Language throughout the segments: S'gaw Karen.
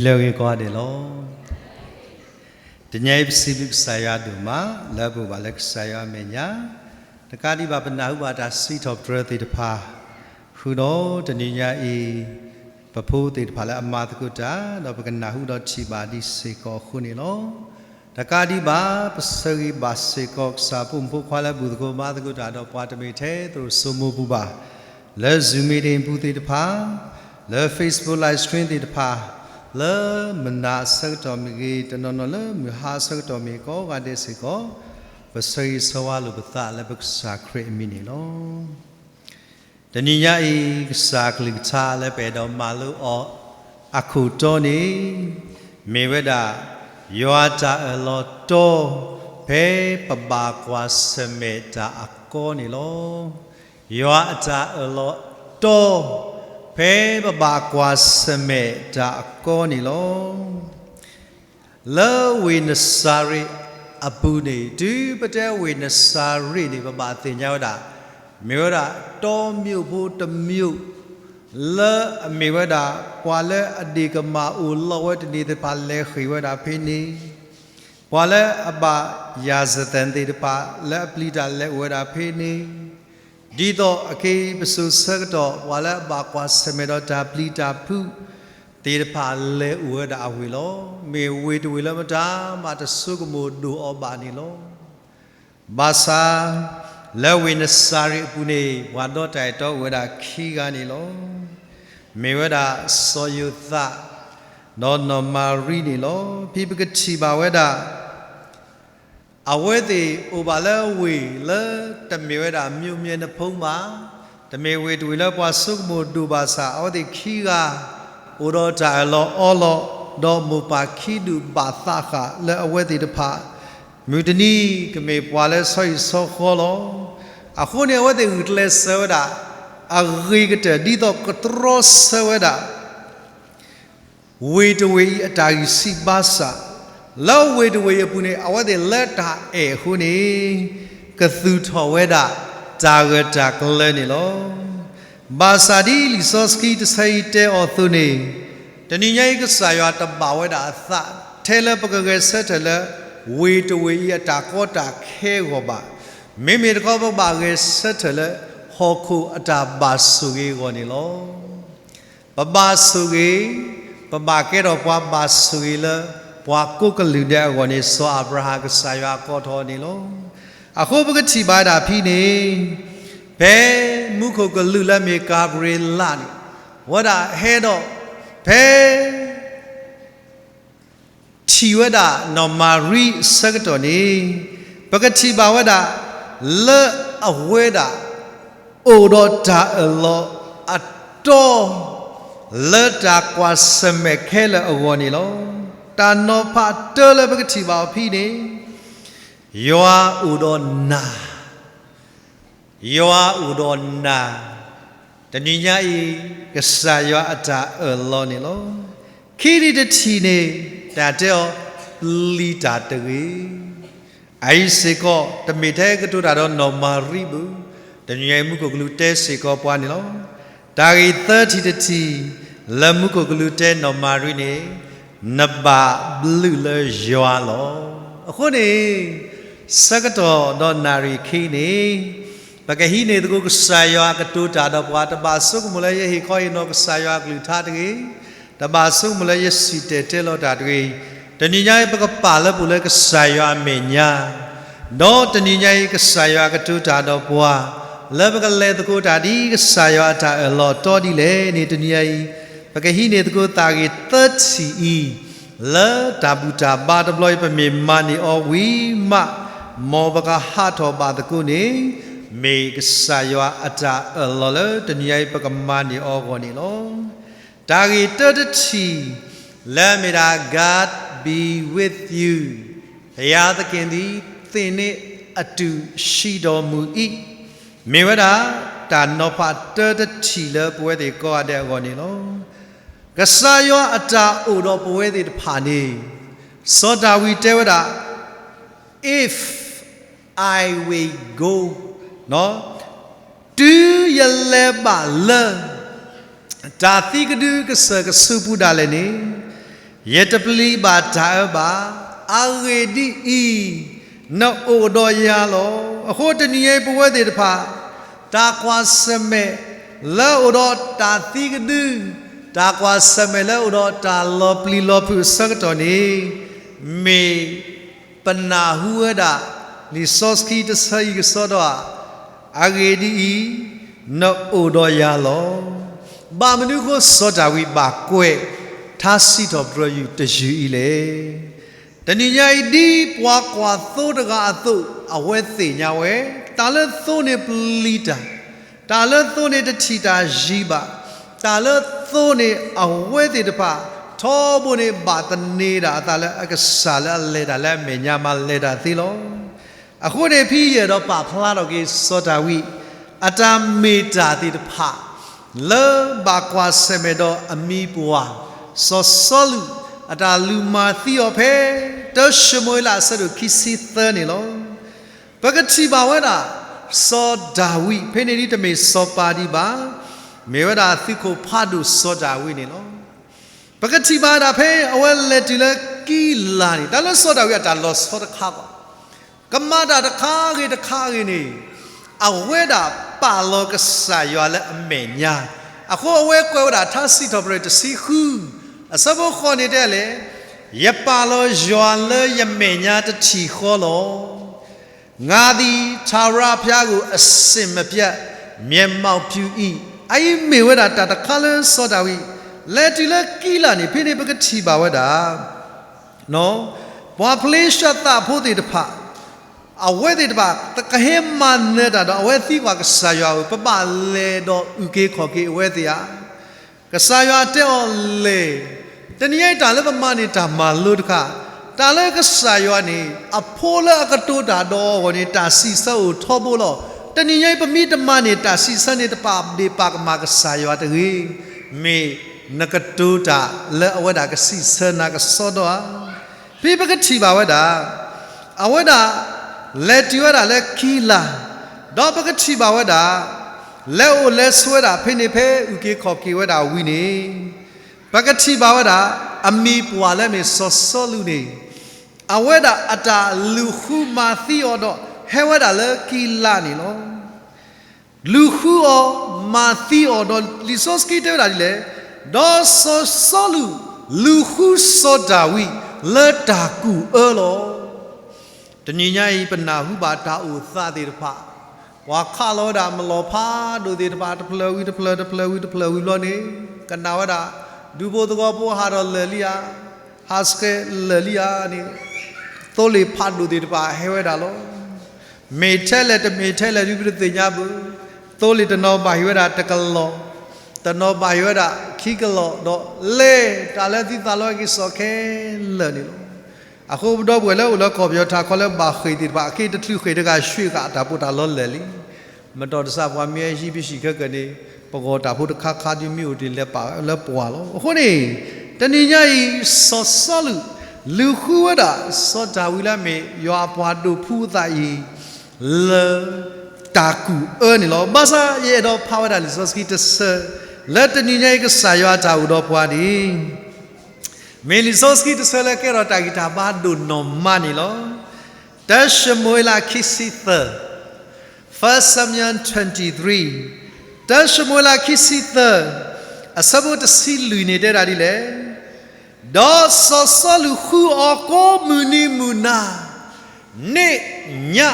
လၢအဂ့ၤကိးဂၤဒဲးလီၤ. တနံၤအံၤပစံးဘျုးကစၢ်ယွၤဒိၣ်မး လၢပအိၣ်ဘၣ်လၢကစၢ်ယွၤအမဲာ်ညါ, တကးဒံးဘၣ်ပနၢ်ဟူဘၣ်တၢ်စံးထီၣ်ပတြၢၤသ့ၣ်တဖၣ်, ဃုာ်ဒီးတနံၤညါအံၤ ပဖိသ့ၣ်တဖၣ်လၢအမၤသကိးတၢ် ဒီးပကနၢ်ဟူဒီးထံၣ်ဘၣ်ဒံးစ့ၢ်ကီးအဃိန့ၣ်လီၤ. တကးဒံးဘၣ် ပဆၢဂ့ၤဘၣ်စ့ၢ်ကီးကစၢ်ဖိမုၣ်ဖိခွါလၢဘူၣ်သကိးဘါသကိးတၢ်ဒီးပှၤတမ့ၢ်ထဲသိးစိမိၤပူၤဘၣ်, လၢ Zoom meeting ပူၤသ့ၣ်တဖၣ်, လၢ Facebook live stream သ့ၣ်တဖၣ်, လၢမုၢ်နၤအဆၢကတီၢ်မ့ၢ်ဂ့ၤ, တနီၤနီၤလၢမုၢ်ဟါအဆၢကတီၢ်မ့ၢ်ဂ့ၤ ကိးဂၤဒဲးစ့ၢ်ကီး, ပဆၢဂ့ၤဆၢဝါလိာ်ပသးလၢပကစၢ်ခရံာ်အမံၤန့ၣ်လီၤ. တနံၤညါအံၤ ကစၢ်ကလုၢ်ကထါလၢပအဲၣ်ဒိးမၤလိအီၤအခိၣ်တီန့ၣ် မ့ၢ်ဝဲဒၣ် ယွၤအတၢ်အၢၣ်လီၤတီ ဖဲပဘၣ်ကွၢ်ဆၢၣ်မဲာ်တၢ်အကီန့ၣ်လီၤ. ယွၤအတၢ်အၢၣ်လီၤတီ ဖဲပဘၣ်ကွၢ်ဆၢၣ်မဲာ်တၢ်အကီန့ၣ်လီၤ. လၢဝ့ၢ်နစၤရ့းအပူၤန့ၣ်, တုၤပတဲဝ့ၢ်နစၤရ့းန့ၣ် ပဘၣ်သ့ၣ်ညါဝဲဒၣ် မ့ၢ်ဝဲဒၣ်တီမံၤဖိတမံၤ လၢအမ့ၢ်ဝဲဒၣ် ပှၤလၢအဒ့ၣ်ကမၢ်အိၣ်လီၤဝဲတန့ၢ်သ့ၣ်တဖၣ်လဲၤဃ့ၢ်ဝဲဒၣ်ဖဲန့ၣ်, ပှၤလၢအဘၣ်ယၤစသၢၣ်သ့ၣ်တဖၣ်လၢအပျံၤတၢ်လဲၤအိၣ်ဝဲဒၣ်ဖဲန့ၣ်, ဒ်သိးအက့ၤပစိၤဆၢကတီၢ် ပှၤလၢအဘၣ်ကွၢ်ဆၢၣ်မဲာ်ဒီးတၢ်ပျံၤတၢ်ဖုးသ့ၣ်တဖၣ်လဲၤအိၣ်ဝဲဒၣ်အဝ့ၢ်လီၤ. မ့ၢ်ဝ့ၢ်တဝ့ၢ်လၢမတၤမးတဆိကမိၣ်ဒိၣ်အီၤဘၣ်န့ၣ်လီၤ. ဘၣ်ဆၣ် လၢဝ့ၢ်နစၤရ့းအပူၤန့ၣ် ပှၤဒီတၢ်အဲၣ်တီအိၣ်ဝဲဒၣ်ခံဂၤန့ၣ်လီၤ. မ့ၢ်ဝဲဒၣ်စီၤယိၤသး ဒီးနီၢ်မၤရံန့ၣ်လီၤ. ဖဲပကထံၣ်ဘၣ်ဝဲဒၣ် အဝဲသ့ၣ်အိၣ်ဘၣ်လၢဝ့ၢ်လၢတမ့ၢ်ဝဲဒၣ် မြို့မျဲနဖူဘၣ်, တမ့ၢ်ဝ့ၢ်တဝ့ၢ်လၢပှၤဆိကမိၣ်ဒိၣ်ဘၣ်ဆၣ် အဝဲသ့ၣ်ခံဂၤ အိၣ်ဒီးတၢ်အၢၣ်လီၤအီလီၤ, ဒီးမိၢ်ပၢ်ခံဒူၣ်ဘၣ်သးဃာ်လၢအဝဲသ့ၣ်တဖၣ် မုၢ်တနံၤကမ့ၢ်ပှၤလၢဆီဟံၣ်ဆီဃီလီၤ. အဃိန့ၣ် အဝဲသ့ၣ်ဂုာ်ကျဲးစၢးဝဲဒၣ် အဂ့ၤကတၢၢ် ဒ်သိးကတြီဆၢဝဲဒၣ် ဝ့ၢ်တဝ့ၢ်အံၤအတၢ်ဂံၢ်စၢ်ဘါစၢ်, လၢဝ့ၢ်တဝ့ၢ်အံၤအပူၤန့ၣ် အဝဲသ့ၣ်လၢတၢ်အဲၣ်အဃိန့ၣ် ကသူၣ်ထီၣ်ဝဲဒၣ်တၢ်ဂၢၢ်တၢ်ကျၢၤန့ၣ်လီၤ. ဘၣ်ဆၣ်ဒ်လံာ်စီဆှံတဆၢအံၤတဲအီၤအသိးန့ၣ်, တနံၤညါအံၤ ကစၢ်ယွၤတဘၣ်ဝဲဒၣ်အသး ထဲလၢပကဂဲၤဆၢထၢၣ်လၢ ဝ့ၢ်တဝ့ၢ်အံၤအတၢ်ကီတၢ်ခဲအဂီၢ်ဘၣ်. မ့မ့ၢ်တခီ ပဘၣ်ဂဲၤဆၢထၢၣ်လၢ ဟီၣ်ခိၣ်အတၢ်ဘၣ်ဆိၣ်ဂ့ၤအဂီၢ်န့ၣ်လီၤ. ပဘၣ်ဆိၣ်ဂ့ၤ, ပဘၣ်ကဲထီၣ်ပှၤဘၣ်ဆိၣ်ဂ့ၤလၢ ပှၤကိးကလုာ်ဒဲးအဂီၢ်န့ၣ် စီၤအၤဘြၤဟၣ်ကစၢ်ယွၤကိးထီၣ်န့ၣ်လီၤ. အဃိပကထံၣ်ဘၣ်ဒၣ်ဖဲန့ၣ်, ဖဲမူခိၣ်ကလူးလၢအမ့ၢ်ကၤဘြံၤလးန့ၣ် ဝဲဒၣ်ဟဲဒီး ဖဲ ထံၣ်ဝဲဒၣ်နီၢ်မၤရံအဆၢကတီၢ်န့ၣ်, ပကထံၣ်ဘၣ်ဝဲဒၣ် လၢအဝဲဒၣ် အိၣ်ဒီးတၢ်အၢၣ်လီၤအတီ လၢတၢ်ကွၢ်ဆၢၣ်မဲာ်ခဲလၢာ်အဂီၢ်န့ၣ်လီၤ. တၢ်နီၤဖးတၢလၢပကထံၣ်ဘၣ်အီၤဖဲန့ၣ်, ယွၤအိၣ်ဒီးနၤ ယွၤအိၣ်ဒီးနၤ, တနံၤညါအံၤ ကစၢ်ယွၤအတၢ်အၢၣ်လီၤန့ၣ်လီၤ. ခံထံၣ်တထံၣ်န့ၣ် တၢ်တဲအီၤ ပျံၤတၢ်တဂ့ၤ. အအံၤစ့ၢ်ကီး တမ့ၢ်ထဲကတိၤတၢ်ဒီးနီၢ်မၤရံဘၣ်, တနံၤညါအံၤမူခိၣ်ကလူးတဲစ့ၢ်ကီးပှၤန့ၣ်လီၤ. တၢ်ဂ့ၢ်သၢထံၣ်တထံၣ် လၢမူခိၣ်ကလူးတဲနီၢ်မၤရံန့ၣ်, နဘၣ်ဘျုးလၢယွၤလီၤ. အဃိန့ၣ် ဆၢကတီၢ်ဒီးနၣ်ရံၣ်ခံန့ၣ်, ပကဟံးန့ၢ်သကိးကစၢ်ယွၤအကတိၤတၢ်ဒီးပှၤ, တဘၣ်ဆိကမိၣ်လၢယဟ့ၣ်ခီဟ့ၣ်နီၤကစၢ်ယွၤအကလုၢ်ကထါတဂ့ၤ, တဘၣ်ဆိကမိၣ်လၢယစံၣ်တဲၤတဲလီၤတၢ်တဂ့ၤ, တနံၤညါအံၤ ပကပာ်လၢပှၤလၢကစၢ်ယွၤအမဲာ်ညါ, ဒီးတနံၤညါအံၤ ကစၢ်ယွၤအကတိၤတၢ်ဒီးပှၤ, လၢပကလဲၤသကိးတၢ်ဒ်ကစၢ်ယွၤအတၢ်အၢၣ်လီၤအတီဒ်လဲၣ်န့ၣ် တနံၤညါအံၤ ပကဟံးန့ၢ်သကိးတၢ်ဂ့ၢ်သၢထံၣ်အံၤ, လၢတၢ်ဘူၣ်တၢ်ဘါတဘျီအံၤ ပမ့ၢ်မၤန့ၢ်အီၤဝံၤမး, မ်ပကဟးထီၣ်ဘၣ်သကိးန့ၣ်, မ့ၢ်ကစၢ်ယွၤအတၢ်အၢၣ်လီၤလၢတနံၤညါအံၤ ပကမၤန့ၢ်အီၤအဂီၢ်န့ၣ်လီၤ. တၢ်ဂ့ၢ်တၢတထံၣ် လၢအမ့ၢ်ဒၣ် God be with you, ဘုရားသခင်သည်သင့်နှင့်အတူရှိတော်မူ၏, မ့ၢ်ဝဲဒၣ် တၢ်နီၤဖးတၢတထံၣ်လၢပဝဲသ့ၣ်ကိးဂၤဒဲးအဂီၢ်န့ၣ်လီၤ. ကစၢ်ယွၤအတၢ်အိၣ်ဒီးပဝဲသ့ၣ်တဖၣ်န့ၣ်, စီၤဒၤဝံးတဲဝဲဒၣ်, If I will go, တုၤယလဲၤဘၣ်လၢ တၢ်သံကဒုကစၢၢ်ကဆူးပူၤဒၣ်လဲာ်န့ၣ်, ယတပျံၤဘၣ်တၢ်အၢဘၣ်. အဂ့ၢ်ဒ်အံၤ, နအိၣ်ဒီးယၤလီၤ. အဃိတနံၤအံၤပဝဲသ့ၣ်တဖၣ်, တၢ်ကွၢ်ဆၢၣ်မဲာ်လၢအိၣ်ဒီးတၢ်သံကဒု, တၢ်ကွၢ်ဆၢၣ်မဲာ်လၢအိၣ်ဒီးတၢ်လီၤပျံၤလီၤဖုးအဆၢကတီၢ်န့ၣ်, မ့ၢ် ပနၢ်ဟူဝဲဒၣ် လံာ်စီဆှံတဆၢအံၤကစီဒီဧါ. အဂ့ၢ်ဒ်အံၤ, နအိၣ်ဒီးယၤလီၤ. ဘၣ်မနုၤအဃိစီၤဒၤဝံးဘၣ်ကွဲး ထါစံးထီၣ်ပတြၢၤယုၢ်တယုၢ်အံၤလဲၣ်. တနံၤညါအံၤဒ်ပှၤကွၢ်သိတဂၤအသိး အဝဲသ့ၣ်ညါဝဲ, တၢ်လၢသိန့ၣ်ပျံၤတၢ်, တၢ်လၢသိန့ၣ်တထံၣ်တၢ်ယံၤဘၣ်, တၢ်လၢသိန့ၣ်အဝဲသ့ၣ်တဖၣ် ထီဘိန့ၣ်ဘၣ်သန့ၤဒၣ်အသးလၢအကစၢ်လၢအလဲၤတၢ်လၢအမဲာ်ညါမၤလဲၤတၢ်သ့လီၤ. အဃိန့ၣ်ဖဲယအဲၣ်ဒိးပာ်ဖျါထီၣ်က့ၤစီၤဒၤဝံး အတၢ်မ့ၢ်တၢ်သ့ၣ်တဖၣ် လၢဘၣ်ကွၢ်ဆၢၣ်မဲာ်ဒီးအမံၤပှၢ် စီၤစီလူး အတၢ်လူၤမၤသံအီၤဖဲ တၢၡမူၤအ့လးအဆၢဒိၣ်ခံဆံသၢန့ၣ်လီၤ. ပကထံၣ်ဘၣ်ဝဲဒၣ် စီၤဒၤဝံး ဖဲန့ၣ်ဒ်တမ့ၢ်စီၤပၤဒံးဘၣ်, မ့ၢ်ဝဲဒၣ်သုးခိၣ်ဖးဒိၣ်စီၤဒၤဝံးန့ၣ်လီၤ. ပကထံၣ်ဘၣ်ဝဲဒၣ်ဖဲအဝဲလဲၤတုၤလၢကံလၤန့ၣ် တၢ်လၢစီၤဒၤဝံးအတၢ်လီၤဆီတခါဘၣ်, ကမၤတၢ်တခါဂ့ၤတခါဂ့ၤန့ၣ် အဝဲဒၣ်ပာ်လီၤကစၢ်ယွၤလၢအမဲာ်ညါ, အဃိအဝဲကွဲးဝဲဒၣ်ထါစံးထီၣ်ပတြၢၤတဆံဃု အဆၢဖိဃိးန့ၣ်တဲလဲၣ်, ယပာ်လီၤယွၤလၢယမဲာ်ညါတထံၣ်ဃီလီၤ. ငါသည်ထာဝရဘုရားကို အစဉ်မပြတ် မျက်မှောက်ပြု၏. အအံၤမ့ၢ်ဝဲဒၣ်တၢ်တခါလၢစီၤဒၤဝံး လဲၤတုၤလၢကံလၤန့ၣ် ဖဲန့ၣ်ပကထံၣ်ဘၣ်ဝဲဒၣ် ပှၤဖလ့ၡသးဖိသ့ၣ်တဖၣ် အဝဲသ့ၣ်တဖၣ် တကဟဲမၤနၢၤတၢ်ဒီး အဝဲသံကွၢ်ကစၢ်ယွၤဧၢ, ပဘၣ်လဲၤဒီးအုၣ်က့ၤခီၣ်က့ၤအဝဲသ့ၣ်ဧါ. ကစၢ်ယွၤတဲအီၤလဲၤ, တနံၤညါအံၤတၢ်လၢပမၤန့ၢ်တၢ်မၤလိတခါ, တၢ်လၢကစၢ်ယွၤန့ၣ် အဖိလၢအကတိၤတၢ်ဒီးအဂီၢ်န့ၣ် တၢ်စံးဆၢအိၣ်ထီဘိလီၤ. တနံၤညါအံၤပမ့ၢ်တမၤန့ၢ်တၢ်စံးဆၢန့ၣ် တပာ်ဒ့ၣ်ပာ်ကမၣ်ကစၢ်ယွၤတဂ့ၤ, မ့ၢ်နကတိၤတၢ်လၢအဝဲဒၣ်ကစံးဆၢနၤကစီဒီဧါ. ဖဲပကထံၣ်ဘၣ်ဝဲဒၣ် အဝဲဒၣ် လဲၤတုၤဝဲဒၣ်လၢကံလၤ, ဒီးပကထံၣ်ဘၣ်ဝဲဒၣ် လဲၤအိၣ်လဲၤဆိးဝဲဒၣ်ဖဲန့ၣ်ဖဲအုၣ်က့ၤခီၣ်က့ၤဝဲဒၣ်ဝံၤန့ၣ်, ပကထံၣ်ဘၣ်ဝဲဒၣ် အမံၤပှၢ်လၢမ့ၢ်စီၤစီလူးန့ၣ် အဝဲဒၣ်အတၢ်လူၤဃုမၤသံအီၤဒီး ဟဲဝဲဒၣ်လၢကံလၤန့ၣ်လီၤ. လူၤဃုအီၤ မၤသံအီၤဒီး လံာ်စီဆှံတဲဝဲဒၣ်ဒ်လဲၣ်, ဒီးစီၤစီလူး လူၤဃုစီၤဒၤဝံးလၢတၢ်ကူၣ်အၢလီၤ. တနံၤညါအံၤ ပနၢ်ဟူဘၣ်တၢ်အိၣ်သးသ့ၣ်တဖၣ်, ပှၤခးလီၤဝဲဒၣ်မလီၤဖးဒိၣ်သ့ၣ်တဖၣ် တဖျၢၣ်ဝံၤတဖျၢၣ် တဖျၢၣ်ဝံၤတဖျၢၣ်ဝံၤဘျီန့ၣ် ကနၣ်ဝဲဒၣ် ဒူဖိသဝီဖိဟးထီၣ်လၢာ်လံဧါ, ဟးဆှဲးလၢာ်လံဧါန့ၣ် သိလ့ၣ်ဖးဒိၣ်သ့ၣ်တဖၣ်ဟဲဝဲဒၣ်လီၤ. မ့ၢ်ထဲလဲၣ်တမ့ၢ်ထဲလဲၣ်ဒ်ပတသ့ၣ်ညါဘၣ်, သိလ့ၣ်တနီၤဘၣ်ဟံးဝဲဒၣ်တကလီၢ်, တနီၤဘၣ်ဟံးဝဲဒၣ်ခံကလီၢ် ဒီးလဲၤတၢ်လၢသုသးလီက့ၤစိာ်ခဲလၢာ်န့ၣ်လီၤ. အဃိပဒီပုၢ်ဝဲၢ်လၢအိၣ်လၢကီၢ်ပယီၤထးခီလၢဘၣ်ဃ့ၢ်သ့ၣ်တဖၣ် အဃ့တချုးဃ့ၢ်တဂၤဆှံဃာ်တၢ်ဖိတၢ်လီၤလၢာ်လံ. မတီၢ်တစၢ်ပှၤမ့ၢ်ဟဲဟံးပစံၣ်ခဲကနံၣ်န့ၣ် ပဂီၢ်တၢ်ဖိတခါခါဒုးမ့ၢ်အိၣ်တ့ၢ်လဲၤပာ်လၢပှၢ်လီၤ. အဃိန့ၣ် တနံၤညါအံၤ စီၤစီလူး လူၤဃုဝဲဒၣ် စီၤဒၤဝံးလၢအမ့ၢ်ယွၤအပှၤဒိးဖှူအသးအံၤ လၢတၢ်ကူၣ်အၢန့ၣ်လီၤ. ဘၣ်ဆၣ်ယအဲၣ်ဒိးဖးဝဲဒၣ်လံာ်စီဆှံတဆၢ လၢတနံၤညါအံၤကစၢ်ယွၤအတၢ်အိၣ်ဒီးပှၤန့ၣ် မ့ၢ်လံာ်စီဆှံတဆၢလၢကဲထီၣ်တၢ်ဂံၢ်တၢ်ဘါဒိၣ်နီၢ်မးန့ၣ်လီၤ. တၢၡမူၤအ့လးခံဆံသၢ, First Samuel twenty-three, တၢၡမူၤအ့လးခံဆံသၢ, အဆၢဖိတဆံလွံၢ်န့ၣ်တဲဒၣ်ဒ်လဲၣ်, ဒီးစီၤစီလူးဃုအီၤကိးမုၢ်နံၤမုၢ်နၤ န့ၣ်ညါ,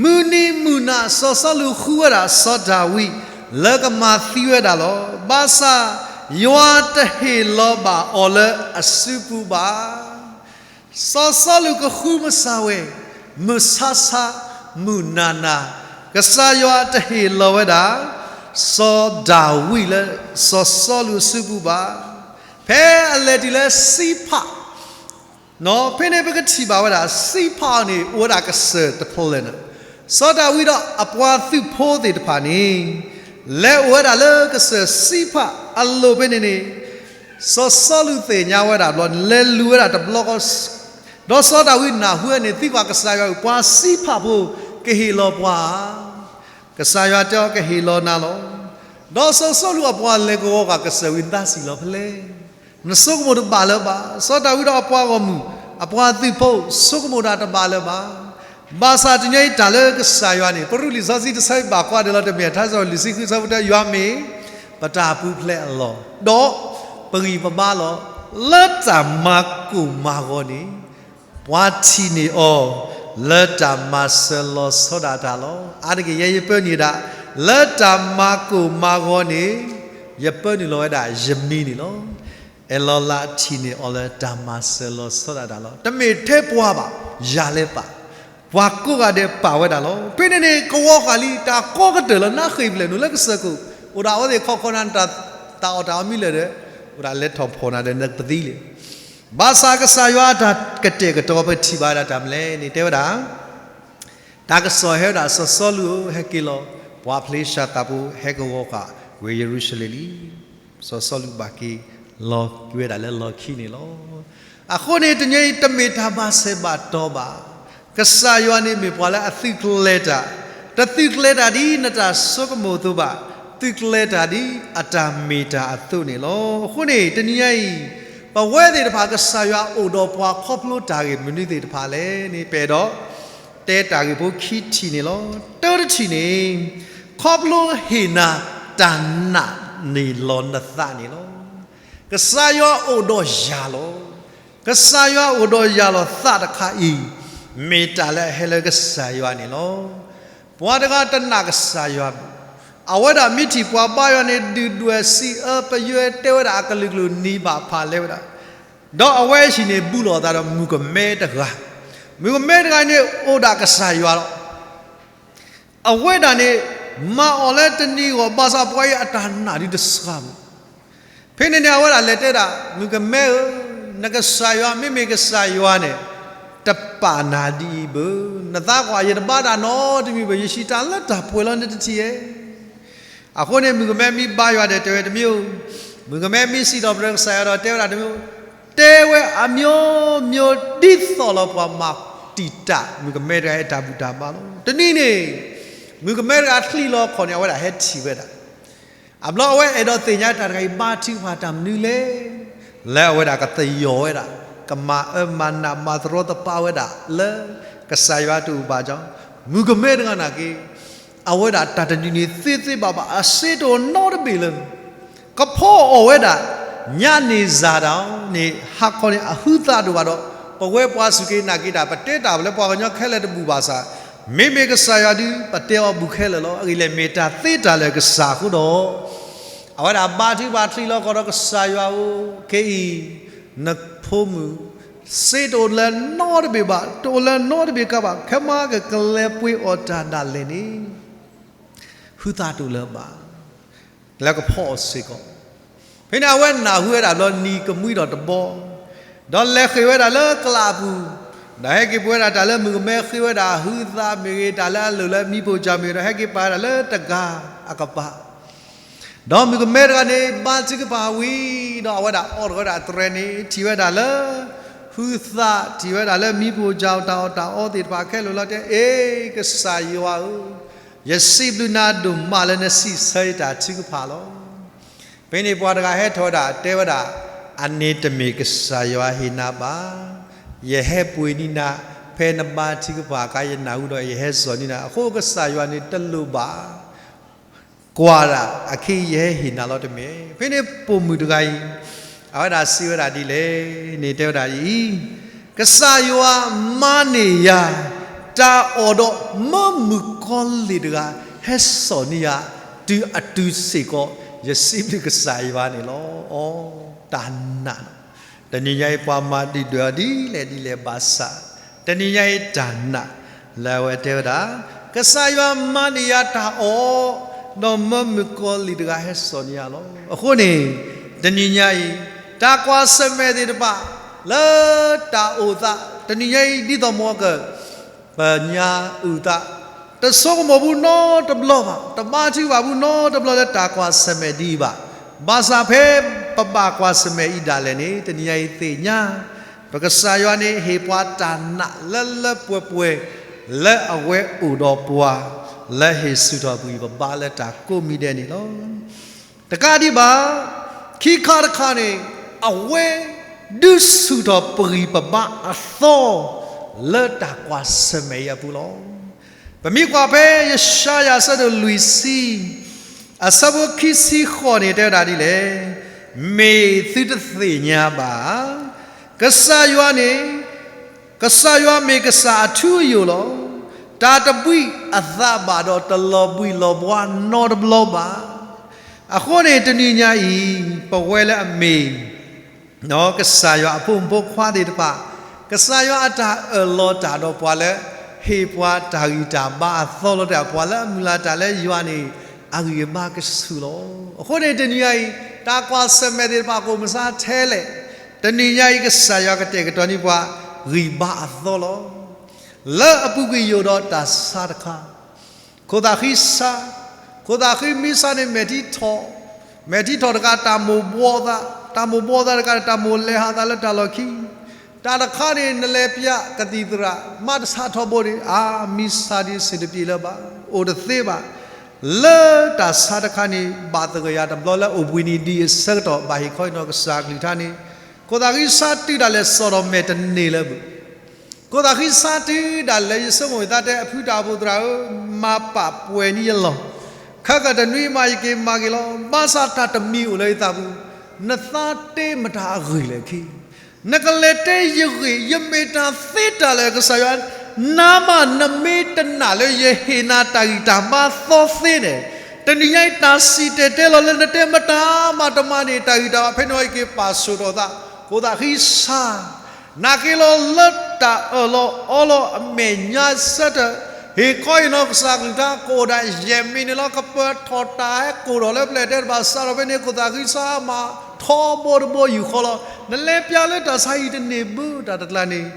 မုၢ်နံၤမုၢ်နၤ စီၤစီလူးဃုဝဲဒၣ်စီၤဒၤဝံး လၢကမၤသံဝဲဒၣ်လီၤ. ဘၣ်ဆၣ်ယွၤတဟ့ၣ်လီၤဘၣ်အီၤလၢအစုပူၤဘၣ်. စီၤစီလူးကဃုမုၢ်ဆါဝဲ, မုၢ်ဆါဆါ, မုၢ်နၤနၤ, ကစၢ်ယွၤတဟ့ၣ်လီၤဝဲဒၣ် စီၤဒၤဝံးလၢစီၤစီလူးအစုပူၤဘၣ်. ဖဲအလဲၤတုၤလၢစံးဖး ဖဲန့ၣ်ပကထံၣ်ဘၣ်ဝဲဒၣ် စံးဖးအီၤန့ၣ် အိၣ်ဝဲဒၣ်ကစၢၢ်တဖျၢၣ်န့ၣ်, စီၤဒၤဝံးဒီးအပှၤသုးဖိသ့ၣ်တဖၣ်န့ၣ် လဲၤအိၣ်ဝဲဒၣ်လၢကစၢၢ်စံးဖးအလိၤဖဲန့ၣ်န့ၣ်, စီၤစီလူးသ့ၣ်ညါဝဲဒၣ်ဘျီန့ၣ် လဲၤလူၤဝဲဒၣ်တဘျီဃီ, ဒီးစီၤဒၤဝံးနၢ်ဟူဝဲန့ၣ် သံကွၢ်ကစၢ်ယွၤ ပှၤစံးဖးဖိ ကဟ့ၣ်လီၤပှၤဧါ. ကစၢ်ယွၤတဲအီၤ ကဟ့ၣ်လီၤနၤလီၤ. ဒီးစီၤစီလူးအပှၤလဲၤကဝီၤဃာ်ကစၢၢ်ဝံၤ နသးစံၣ်လီၤဖဲလဲၣ်. နဆိကမိၣ်တဘၣ်လၢၤဘၣ်. စီၤဒၤဝံးဒီးအပှၤဂီၢ်မုၢ်, အပှၤသုးဖိ ဆိကမိၣ်တၢ်တဘၣ်လၢၤဘၣ်. ဘၣ်ဆၣ်တနံၤညါအံၤတၢ်လၢကစၢ်ယွၤန့ၣ် ပရူၢ်လံာ်စီဆှံတဆၢအံၤဘၣ်ကွၢ်ဒဲးလီၤ တမ့ၢ် ထါစံးထီၣ်ပတြၢၤလွံၢ်ဆံဃု ဆၢဖိတၢ ယွၤမ့ၢ် ပတၢ်ပူၤဖျဲးအလီၢ်, ဒီးပဂံၢ်ပဘါလီၤ. လၢတၢ်မၤကိၢ်မၤဂီၤန့ၣ် ပှၤထံၣ်န့ၢ်အီၤ လၢတၢ်မၤစၢၤလီၤဆီဒၣ်တၢ်လီၤ. အါတက့ၢ် ယဲယပၢနုာ်ဒၣ် လၢတၢ်မၤကိၢ်မၤဂီၤန့ၣ် ယပၢနုာ်လီၤဝဲဒၣ်ယမံၤန့ၣ်လီၤ. အဲၣ်လီၤလးထံၣ်န့ၢ်အီၤလၢတၢ်မၤစၢၤလီၤဆီဒၣ်တၢ်လီၤ. တမ့ၢ်ထဲပှၤဘၣ်, ယၤလၢပာ်, ပှၤကိးဂၤဒဲးပာ်ဝဲဒၣ်လီၤ. ဖဲန့ၣ်န့ၣ် ကဝီၤဃာ်လံတၢ်ကိးကတၢၢ်လၢနဃ့ၢ်ဖျဲၣ်နုာ်လၢကစၢၢ်ခိၣ်, အိၣ်ဒၣ်အဝဲသ့ၣ်ခီခီနၤ တၢ်အီၣ်တၢ်အီမံလၢာ်ဒီး အိၣ်ဒၣ်လဲၤထီၣ်ဖီၣ်နၤဒီးနကပသံလံ. ဘၣ်ဆၣ်ကစၢ်ယွၤအတၢ်ကတဲာ်ကတီၤ ပထံၣ်ဘၣ်ဝဲဒၣ်တၢ်မနုၤလဲၣ်န့ၣ် တဲဝဲဒၣ် တၢ်ကစီၣ်ဟဲဝဲဒၣ် စီၤစီလူးဧၢ, ဟဲက့ၤလီၤ. ပှၤဖလ့ၡၤသးဖိဟဲကဝီၤဃာ်ဝ့ၢ်ယရူၤၡလ့ၣ်လံ. စီၤစီလူးဘၣ်က့ၤလီၤဝဲဒၣ်လၢလီၢ်ခံန့ၣ်လီၤ. အဃိန့ၣ် တနံၤအံၤတမ့ၢ်တၢ်ဘၣ်ဆၢဘၣ်တီၤဘၣ်. ကစၢ်ယွၤန့ၣ်မ့ၢ်ပှၤလၢအသုးကျဲၤတၢ်, တသုးကျဲၤတၢ်ဒ်နတၢ်ဆိကမိၣ်အသိးဘၣ်, သုးကျဲၤတၢ်ဒ်အတၢ်မ့ၢ်တၢ်အသိးန့ၣ်လီၤ. အဃိန့ၣ် တနံၤညါအံၤ ပဝဲသ့ၣ်တဖၣ်ကစၢ်ယွၤအိၣ်ဒီးပှၤခီဖျိတၢ်ဂ့ၢ်မနုၤသ့ၣ်တဖၣ်လဲၣ်န့ၣ် ပအဲၣ်ဒိး တဲတၢ်ဂ့ၢ်ဖိခံထံၣ်န့ၣ်လီၤ. တၢတထံၣ်န့ၣ် ခီဖျိဟ့ၣ်နၤတၢ်နာ်န့ၢ်လီၤနသးန့ၣ်လီၤ. ကစၢ်ယွၤအိၣ်ဒီးယၤလီၤ. ကစၢ်ယွၤအိၣ်ဒီးယၤလီၤ သးတခါအံၤ မ့ၢ်တၢ်လၢအဟဲလၢကစၢ်ယွၤန့ၣ်လီၤ. ပှၤတဂၤတနာ်ကစၢ်ယွၤဘၣ်. အဝဲဒၣ်မ့ၢ်ထံၣ်ပှၤဘါယွၤန့ၣ် ဒုၣ်ဒွဲၣ်စံးအၢပယွဲ တဲဝဲဒၣ်အကလုာ်ကလုာ်နံၤဘၣ်ဖးလဲဝဲဒၣ် ဒီးအဝဲအဟံၣ်န့ၣ် ဘူးလိာ်အသးဒီးမုၣ်ကမဲတဂၤ, မုၣ်ကမဲတဂၤန့ၣ် အိၣ်ဒၣ်ကစၢ်ယွၤလီၤ. အဝဲဒၣ်န့ၣ် မၤအီၤလၢတနံၤအဂီၢ် ဘၣ်ဆၣ်ပှၤအံၤအတၢ်နာ်ဒုးတဆှးဘၣ်. ဖဲန့ၣ်န့ၣ် အဝဲဒၣ်လဲၤတဲဒၣ် မုၣ်ကမဲဧၢ, နကစၢ်ယွၤ မ့မ့ၢ်ကစၢ်ယွၤန့ၣ် တပာ်နၤဒ်အံၤဘၣ်. နသးကွၢ် ယတဘါတၢ်နီတမံၤဘၣ်, ယဟံးတၢ်လၢတၢ်ပှဲၤလီၤ နတထံၣ်ဧါ. အဃိန့ၣ် မုၣ်ကမဲမ့ၢ်ဘါယွၤဒီး တဲဝဲတမံၤဧိၤ, မုၣ်ကမဲမ့ၢ်စံးထီၣ်ပတြၢၤကစၢ်ယွၤဒီး တဲဝဲဒၣ်တမံၤဧိၤ, တဲဝဲအမျိုးမျိုး ဒ်သိးလီၤပှၤမၤတံာ်တာ် မုၣ်ကမဲတဂၤအတၢ်ဘူၣ်တၢ်ဘါလီၤ. တနံၤန့ၣ် မုၣ်ကမဲတဂၤချံးလီၤခီၣ်န့ၣ် အဝဲဒၣ်ဟဲထံၣ်ဝဲဒၣ် အဘျီအဝဲအဲၣ်ဒိးသ့ၣ်ညါတၢ်တဂၤအံၤ ဘါထုကဖၣ်တၢ်မနုၤလဲၣ်. လၢအဝဲဒၣ်ကသယီၤဝဲဒၣ်, ကမၤအၢမၤနး မၤသရီသပၢဝဲဒၣ်လၢ ကစၢ်ယွၤတအိၣ်ဘၣ်ကီ, မုၣ်ကမဲတဂၤနာ်က့ အဝဲဒၣ်တၢ်တနံၤန့ၣ် သ့သ့ဘၣ်ဘၣ် အစ့တအိၣ်နီတဘ့ၣ်လၢ ကဖီအီၣ်ဝဲဒၣ် ညၣ်န့ၢ်စၢ်ဒၣ်န့ၣ် ဟါခီန့ၣ် အဟုသးတအိၣ်ဘၣ်ဒီး ပဝဲပှၤစူၢ်က့ၤနာ်က့ၤတၢ် ပတဲတၢ်လၢပှၤကညီခဲလၢာ်တဘူၣ်ဘၣ်ဆၣ်, မ့မ့ၢ်ကစၢ်ယွၤဒုး ပတဲအီၤဘူၣ်ခဲလၢာ်လီၤ. အဂ့ၢ်လဲၣ် မ့ၢ်တၢ်သ့တၢ်လၢာ်ကစၢ်အဃိဒီး အဝဲဒၣ်ဘါထုကဖၣ်ချံးလီၤခီၣ်ဒီး ကစၢ်ယွၤဧၢ, ခဲအံၤ နဖိမုၣ် စ့တအိၣ်လၢနီတဘ့ၣ်ဘၣ်, တအိၣ်လၢနီတဘ့ၣ်ကါဘၣ်, ခဲမၤကကလဲၤပှ့ၤအီၣ်တၢ်ဒၣ်လဲာ်န့ၣ် ဟုသးတအိၣ်လၢၤဘၣ် လၢကဖီအီၣ်စ့ၢ်ကီး. ဖဲန့ၣ် အဝဲနၢ်ဟူဝဲဒၣ်ဘျီနံၤကမှံဒီးတဘီ, ဒီးလဲၤဃ့ၢ်ဝဲဒၣ်လၢကလးအပူၤ, ဒီးဟဲက့ၤပဝဲဒၣ်တၢ်လၢမုၣ်ကမဲဃ့ဝဲဒၣ်ဟုသးမ့ၢ်ဂ့ၤ, တၢ်လၢအလိၣ်လၢမံဖိစၢ်မ့ၢ်ဂ့ၤ, ဒီးဟဲက့ၤပာ်ဝဲဒၣ်လၢတဂၤအကပၤ ဒီးမုၣ်ကမဲတဂၤန့ၣ် ဘါထုကဖၣ်ဝံၤဒီး အဝဲဒၣ်အီၣ်ထီၣ်ဝဲဒၣ်တြဲၤန့ၣ် ထံၣ်ဝဲဒၣ်လၢ ဟုသး, ထံၣ်ဝဲဒၣ်လၢမံဖိစၢ်တၢ်အီၣ်တၢ်အီသ့ၣ်တဖၣ်ခဲလၢာ်လီၤ. တဲ အ့ ကစၢ်ယွၤဧၢ, ယစံးဘျုးနၤဒိၣ်မးလၢနစံးဆၢယတၢ်ထုကဖၣ်လီၤ. ဖဲန့ၣ်ပှၤတဂၤဟဲထီၣ်ဝဲဒၣ် တဲဝဲဒၣ်, အန့ၣ်တမ့ၢ်ကစၢ်ယွၤဟ့ၣ်နၤဘၣ်. ယဟဲပှ့ၤန့ၢ်နၤ ဖဲနဘါထုကဖၣ်အခါ ယနၢ်ဟူဒီး ယဟဲစိာ်န့ၢ်နၤ, အဃိကစၢ်ယွၤန့ၣ်တလိၣ်ဘၣ် ကွၢ်ဒၣ်, အခဲအံၤယဟဲဟ့ၣ်နၤလီၤတမ့ၢ်. ဖဲန့ၣ်ပိာ်မုၣ်တဂၤအံၤ အဝဲဒၣ်စံးဝဲဒၣ်ဒ်လဲၣ်န့ၣ် တဲဝဲဒၣ်အံၤ, ကစၢ်ယွၤမၤန့ၢ်ယၤ တၢ်အီၣ်ဒီး မၢမုၣ်ကီၤလံၢ်တဂၤ ဟဲစိာ်န့ၢ်ယၤ တုၤအတုၤစ့ၢ်ကီး ယစံးဘျုးကစၢ်ယွၤန့ၣ်လီၤ. အီ တၢ်နာ် တနံၤညါအံၤ ပှၤမၤဒုၣ်ဒွဲၣ်အီၤဒ်လဲၣ်ဒ်လဲၣ်ဘၣ်ဆၣ်, တနံၤညါအံၤတၢ်နာ် လၢအဝဲတဲဝဲဒၣ်, ကစၢ်ယွၤမၤန့ၢ်ယၤတၢ်အီၣ်, ဒီးမၢမုၣ်ကီၤလံၢ်တဂၤဟဲစိာ်န့ၢ်ယၤလီၤ. အဃိန့ၣ် တနံၤညါအံၤ တၢ်ကွၢ်ဆၢၣ်မဲာ်သ့ၣ်တဖၣ် လၢတၢ်အိၣ်သး တနံၤညါအံၤ ဒ်သိးမ့ၢ်က ပညါအုၣ်သး, တဆိကမိၣ်ဘူးနီတဘျီဘၣ်, တဘါထုကဖၣ်ဘူးနီတဘျီလၢတၢ်ကွၢ်ဆၢၣ်မဲာ်ဒ်အံၤဘၣ်. ဘၣ်ဆၣ်ဖဲပဘၣ်ကွၢ်ဆၢၣ်မဲာ်အံၤဒၣ်လဲာ်န့ၣ် တနံၤညါအံၤသ့ၣ်ညါ ပကစၢ်ယွၤန့ၣ်ဟ့ၣ်ပှၤတၢ်နာ်လၢလၢပှဲၤပှဲၤ လၢအဝဲအိၣ်ဒီးပှၤ လၢဟ့ၣ်ဆူၣ်ထီၣ်ပှၤပဘါလၢတၢ်ကိးမံၤဒဲးန့ၣ်လီၤ. တကးဒံးဘၣ် ခံခါတခါန့ၣ် အဝဲဒုးဆူၣ်ထီၣ်ပဂံၢ်ပဘါအသီ လၢတၢ်ကွၢ်ဆၢၣ်မဲာ်အံၤအပူၤလီၤ. ပမ့ၢ်ကွၢ်ဖဲယၡါယၤအဆၢဒိၣ်လွံၢ်ဆံ အဆၢဖိခံဆံဃိးန့ၣ် တဲဝဲဒၣ်ဒ်လဲၣ်, မ့ၢ်သုတသ့ၣ်ညါဘၣ်ဧါ, ကစၢ်ယွၤန့ၣ် ကစၢ်ယွၤမ့ၢ်ကစၢ်အထူအယိာ်လီၤ. တၢ်တဘှံးအသးဘၣ်ဒီး တလီၤဘှံးလီၤဘှါနီတဘျီဘၣ်. အဃိန့ၣ် တနံၤညါအံၤ ပဝဲလၢအမ့ၢ် ကစၢ်ယွၤအဖိမုၣ်ဖိခွါသ့ၣ်တဖၣ်, ကစၢ်ယွၤအတၢ်အၢၣ်လီၤတၢ်ဒီးပှၤလၢ ဟ့ၣ်ပှၤတၢ်ဂံၢ်တၢ်ဘါအသီလီၤ. တၢ်ပှၤလၢအမုၢ်လၢ်တၢ်လၢယွၤန့ၣ် အဂံၢ်အဘါကဆူၣ်လီၤ. အဃိန့ၣ် တနံၤညါအံၤ တၢ်ကွၢ်ဆၢၣ်မဲာ်သ့ၣ်တဖၣ် ကအိၣ်မုၢ်ဆါထဲလဲၣ်, တနံၤညါအံၤ ကစၢ်ယွၤကတဲာ်ကတီၤန့ၢ်ပှၤ ဂံၢ်ဘါအသီလီၤ. လၢအပူၤကွံာ်ယိာ်ဒီးတၢ်ဆါတခါ, ခိၣ်သးဃံဆါ, ခိၣ်သးဃံမံဆါန့ၣ် မဲာ်ထံထီၣ်, မဲာ်ထံထီၣ်တဂၤ တၢ်မိၣ်ဘှီသး, တၢ်မိၣ်ဘှီသးတဂၤန့ၣ် တၢ်မိၣ်လဲၤဟးသးလၢတၢ်လီၢ်ခံ, တၢ်တခါန့ၣ် နလဲၤပျးကသံၣ်သရၣ် မါတဆါထီဘိန့ၣ် အါ မံဆါဒ်စ့ၢ်တပျ့ၤလၢၤဘၣ်, အိၣ်တသ့ဘၣ်. လၢတၢ်ဆါတခါန့ၣ် ဘၣ်သဂၢၢ်ယၤတဘျီလၢအိၣ်ဘှံးနံၤဒ်အဆၢကတီၢ် ဘၣ်ဟ့ၣ်ခီအံၤနီၢ်ကစၢ်အကလုၢ်ကထါန့ၣ်, ခိၣ်သးဃံဆါတုၤဒၣ်လဲာ် စီၣ်ထီၣ်မဲာ်တန့ၢ်လၢၤဘၣ်. ခိၣ်သးဃံဆါတုၤဒၣ်လဲာ် ယဆိကမိၣ်ယသးတဲ အဖုတၢ်အိၣ်ဖှိၣ်သရၣ်ဧၢ, မၤပာ်ပှဲၤန့ၢ်ယလီၢ်, ခဲကတနွံမး ယက့ၤမၤက့ၤလီၤ. ဘၣ်ဆၣ်တၢ်တမံၤအိၣ်လၢယသးပူၤ, နသးတ့မတၤအဂ့ၢ်လဲၣ်ခံ, နကလဲၤတဲယဂ့ၢ်, ယမ့ၢ်တၢ်သ့တၢ်လၢာ် ကစၢ်ယွၤ, နၤမးနမ့ၢ်တနာ်လၢယဟ့ၣ်နၤတၢ်ဂံၢ်တၢ်ဘါသီသ့န့ၣ်, တနံၤညါအံၤ တၢ်စံၣ်တဲၤတဲလီၤလၢနတဲမတၤမၤတမၤန့ၣ် တၢ်ဂံၢ်တၢ်ဘါဖဲန့ၣ် ယက့ၤပာ်ဆူၣ်ထီၣ်သး. ခိၣ်သးဃံဆါ နာ်က့ၤလီၤ လၢတၢ်အၢၣ်လီၤအီလီၤအမဲာ်ညါဆၢထၢၣ်, ဟ့ၣ်ခီအံၤနီၢ်ကစၢ်ကလုၢ်ကထါ ကအိၣ်ဒၣ်ယဲၢ်မံးနံးလီၤ. ကပၢၤထီၣ်တၢ်ဟဲကိၢ်ထီၣ်လၢပျဲၢ်တဲတဘၣ် စးထီၣ်ဖဲန့ၣ် ခိၣ်သးဃံဆါမးထီဘိတဘိယူၢ်ဃီလီၤ. နလဲၤပျးလၢတၢ်ဆါအံၤတန့ၢ်ဘၣ်တၢ်တကျါန့ၣ်,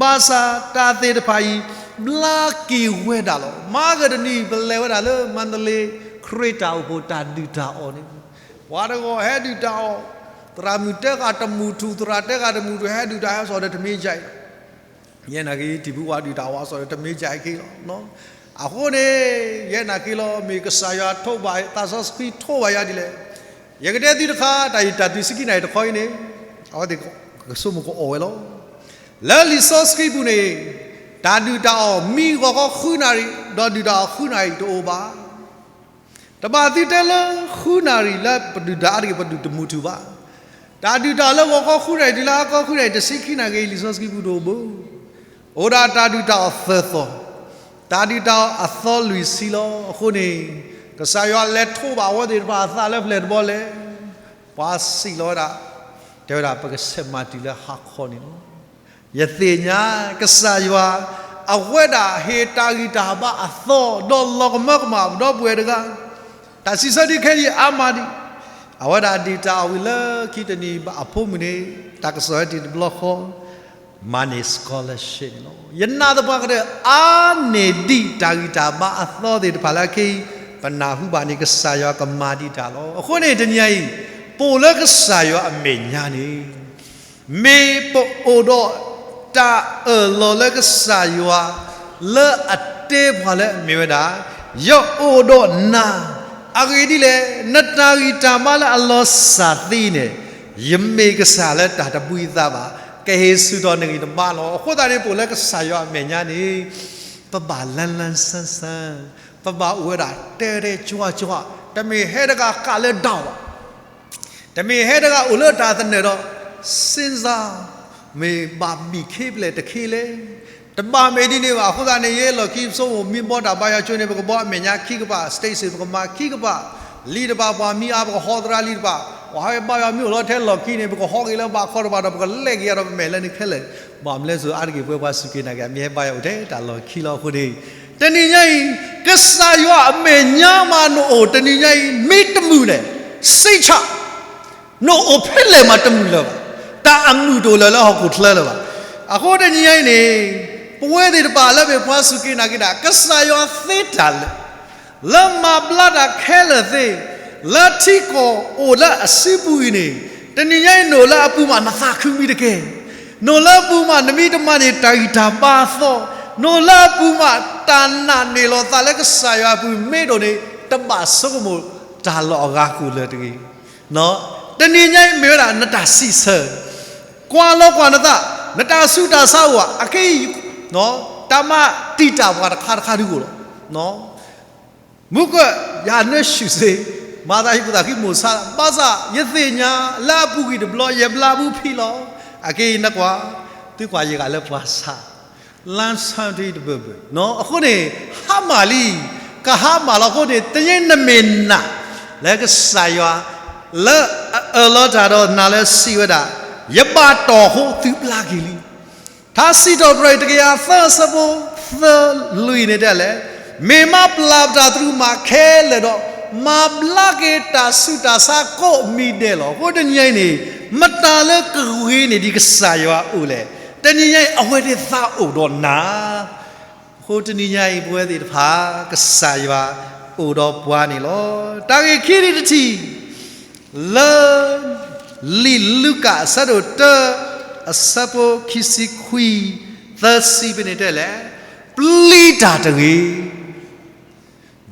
ဘၣ်ဆၣ်တၢ်သ့ၣ်တဖၣ်အံၤ ဘျါက့ၤဝဲဒၣ်လီၤ. မၤကတနံၤ ပလဲၤဝဲဒၣ်လၢ မန္တလေး ခရံာ်တၢ်အိၣ်ဖှိၣ်တၢ်ဒုၣ်တၢ်အီၣ်န့ၣ်, ပှၤတဂၤဟဲဒုၣ်တၢ်အီၣ်, သရၣ်မုၣ်တဲဃာ်တမုၢ်ထူၣ် သရၣ်တဲဃာ်တမုၢ်ထူၣ် ဟဲဒုၣ်တၢ်ဟဲစိာ်ဒီးတမ့ၢ်ကၠဲး ယဲနာ်က့ၤ တံၤဖုဝါဒုၣ်တၢ်အီၣ်အစိာ်ဒီးတမ့ၢ်ကၠဲးအခံလီၤ. အဃိန့ၣ် ယဲနာ်က့ၤလီၤ မ့ၢ်ကစၢ်ယွၤထိးဘၣ် သးစီဆှံထိးဘၣ်ယၤဒ်လဲၣ်. ယကတဲသုတခါ တၢ်ယတၢ်တုၤစံခံနၣ်ရံၣ်တခီအံၤန့ၣ်, အဝဲသ့ၣ်ကဆိကမိၣ်ကအီၣ်ဝဲလီၤ. လၢလံာ်စီဆှံပူၤန့ၣ် တၢ်ဒုၣ်တၢ်အီၣ်မံဂီၤခီဃုနၣ်ရံၣ် ဒီးဒုၣ်တၢ်အီၣ်ဃုနၣ်ရံၣ်တအိၣ်ဘၣ်. တဘၣ်သုတဲလၢဃုနၣ်ရံၣ်လၢပဒုၣ်တၢ်အါတက့ၢ် ပဒုၣ်တမုာ်ထူၣ်ဘၣ်. တၢ်ဒုၣ်တၢ်အီၣ်လၢဂီၤခီဃုနၣ်ရံၣ်တုၤလၢဟါခီဃုနၣ်ရံၣ် တဆံခံနၣ်ရံၣ် လံာ်စီဆှံပူၤတအိၣ်ဘၣ်. အိၣ်ဒၣ်တၢ်ဒုၣ်တၢ်အီၣ်သၢသီ, တၢ်ဒုၣ်တၢ်အီၣ်အသီလွံၢ်ဆံလီၤ. အဃိန့ၣ် ကစၢ်ယွၤလဲၤထိးဘၣ်အဝဲသ့ၣ်တဖၣ်အသးလၢပျဲၢ်တဘီလဲၣ်. ပှၤစံးလီၤဝဲဒၣ်, တဲဝဲဒၣ် ပကဆဲးမၤတံၢ်လၢဟါခီန့ၣ်လီၤ. ယသ့ၣ်ညါ ကစၢ်ယွၤ အဝဲဒၣ်ဟ့ၣ်တၢ်ဂံၢ်တၢ်ဘါအသီ ဒီးလီၤကမၢကမၣ်ပဒီပုၢ်ဝဲၢ်တဂၤ, တၢ်စံးဆၢဒ်ခဲအံၤအါမးဒံး, အဝဲဒၣ်ဒုၣ်တၢ်အီၣ်ဝံၤလၢခံတနံၤဘၣ်အဖိမုၣ်န့ၣ် တၢ်ကစီၣ်ဟဲတ့ၢ်တဘျီဃီ မၤန့ၢ် scholarship န့ၣ်လီၤ. ယနာ်သပှၢ်ကတၢၢ် အါန့ၢ်ဒံးတၢ်ဂံၢ်တၢ်ဘါအသီသ့ၣ်တဖၣ်လၢအခဲအံၤ ပနၢ်ဟူဘၣ်န့ၣ် ကစၢ်ယွၤကမၤဒံးတၢ်လီၤ. အဃိန့ၣ် တနံၤအံၤ ပအိၣ်လၢကစၢ်ယွၤအမဲာ်ညါန့ၣ် မ့ၢ်ပအိၣ်ဒီးတၢ်အၢၣ်လီၤလၢကစၢ်ယွၤ လၢအတဲပှၤလၢအမ့ၢ်ဝဲဒၣ် ယအိၣ်ဒီးနၤ, အဂ့ၢ်ဒ်လဲၣ်, နတၢ်ဂံၢ်တၢ်ဘါလၢအလီၤစၢ်သ့န့ၣ် ယမ့ၢ်ကစၢ်လၢတၢ်တဘှံးအသးဘၣ်, ကဟ့ၣ်ဆူၣ်ထီၣ်နဂံၢ်နဘါလီၤ. အဃိသတးန့ၣ် ပအိၣ်လၢကစၢ်ယွၤအမဲာ်ညါန့ၣ် ပဘၣ်လၢလၢဆၢဆၢ, ပဘၣ်အိၣ်ဝဲဒၣ်တဲတဲကွၢ်ကွၢ်, တမ့ၢ်ဟဲတဂၤဃးလၢဒၢးဘၣ် တမ့ၢ်ဟဲတဂၤအိၣ်လၢတၢ်သနၢၣ်ဒီး စ့ၣ်စၢ် မ့ၢ်ဘၣ်ဘံၣ်ခ့ပျဲၢ်တခ့လဲၣ်. တဘၣ်မ့ၢ်ဒ်န့ၣ်ဘၣ်. အဃိသတးန့ၣ် ယဲလီၢ်ခံပစိမ့ၢ်ဘီတၢ်ဘါယွၤကၠိန့ၣ် ပကဘီအမဲာ်ညါခံကပၤ, stage ပကမၤခံကပၤ, လံတဘၣ်ပှၤမံအါ ပကဟီသရၣ်လံတဘၣ်, ပှၤဟဲဘါယွၤမ့ၢ်အိၣ်လီၤထဲလီၢ်ခံန့ၣ် ပကဟီက့ၤလၢဘးခီတဘၣ်ဒီး ပကလဲၤက့ၤဒီးပမဲာ်လၢန့ၣ်ခဲလၢာ်. ဘၣ်မနုၤလဲၣ် အါတက့ၢ်ပဝဲပှၤစူၢ်က့ၤနာ်က့ၤ အမ့ၢ်ဟဲဘါယွၤအိၣ်ထဲတၢ်လီၢ်ခံလီၤ. အဃိန့ၣ် တနံၤညါအံၤ ကစၢ်ယွၤအမဲာ်ညါမးနအိၣ် တနံၤညါအံၤ မ့ၢ်တမုာ်န့ၣ် စံးဆၣ် နအိၣ်ဖဲလဲၣ်မးတမုာ်လၢၤဘၣ်. တၢ်အမုာ်တအိၣ်လၢၤလၢဟီၣ်ခိၣ်ချၢလၢၤဘၣ်. အဃိတနံၤညါအံၤန့ၣ် ပဝဲသ့ၣ်တဖၣ်လၢပပှၤစူၢ်က့ၤနာ်က့ၤတၢ် ကစၢ်ယွၤသ့တၢ်လၢာ် လၢမၤဘျါတၢ်ခဲလၢာ်သ့, လၢထံကီၢ်အိၣ်လၢအစုပူၤအံၤန့ၣ်, တနံၤညါအံၤနအိၣ်လၢအပူၤမး နသးခုမံတက့ၢ်. နအိၣ်လၢအပူၤမး နမ့ၢ်တမၤန့ၢ်တၢ်ဂံၢ်တၢ်ဘါအသီ, နအိၣ်လၢအပူၤမး တၢ်နာ်န့ၢ်လီၤသးလၢကစၢ်ယွၤအပူၤမ့ၢ်တအိၣ်န့ၣ် တဘၣ်ဆိကမိၣ်တၢ်လီၢ်အဂၤကအိၣ်လၢၤတဂ့ၤ. တနံၤညါအံၤမ့ၢ်ဝဲဒၣ်နတၢ်စံးဆၢ, ကွၢ်လီၤကွၢ်နသး, နတၢ်ဆူးတၢ်ဆါအိၣ်ဧါ, အခဲအံၤ တၢ်မၤတံာ်တာ်ပှၤတခါတခါဒုးအိၣ်လီၤ. မုၢ်ကၢၢ် ယၤနၢ်ဆူၣ်စ့, မၤသးဟံးပသးဃံမိၢ်ဆါ, ဘၣ်ဆၣ်ယသ့ၣ်ညါလၢအပူၤကွံာ်တဘျီ ယဘျါပူၤဖံးလီၤ. အခဲအံၤနကွၢ်, သုကွၢ်ယဂၤလၢပှၤဆါ လၢဆၢထံတဘၢၣ်ဘၢၣ်, အဃိန့ၣ် ဟါမၢ်လံ, ကဟါမၢ်လီၤအဃိန့ၣ် တယဲနမ့ၢ်နာ် လၢကစၢ်ယွၤ လၢအအၢၣ်လီၤတၢ်ဒီးနၤလၢစံးဝဲဒၣ်, ယဘၣ်တီၢ်အဃိသုဘျါက့ၤလံ. ထါစံးထီၣ်ပတြၢၤတကယၤသၢဆၢဖိသၢလွံၢ်န့ၣ်တဲလဲၣ်, မ့ၢ်မၤပျၢ်ပတၢ်သရူးမၤခဲလၢာ်ဒီး မၤဘျါက့ၤတၢ်ဆူးတၢ်ဆါကိးမံၤဒဲးလီၤ. အဃိတနံၤညါအံၤန့ၣ် မတၤလၢကဂ့ၤန့ၢ်ဒံးကစၢ်ယွၤအအိၣ်လဲၣ်. တနံၤညါအံၤ အဝဲသ့ၣ်သးအိၣ်ဒီးနၤ အဃိတနံၤညါအံၤ ပဝဲသ့ၣ်တဖၣ် ကစၢ်ယွၤအိၣ်ဒီးပှၤန့ၣ်လီၤ. တၢ်ဂ့ၢ်ခံထံၣ်တထံၣ် လၢ လံာ်လူၤကၣ်အဆၢဒိၣ်တၢ အဆၢဖိခံဆံခွံ သၢဆံဖဲန့ၣ်တဲလဲၣ်, ပျံၤတၢ်တဂ့ၤ,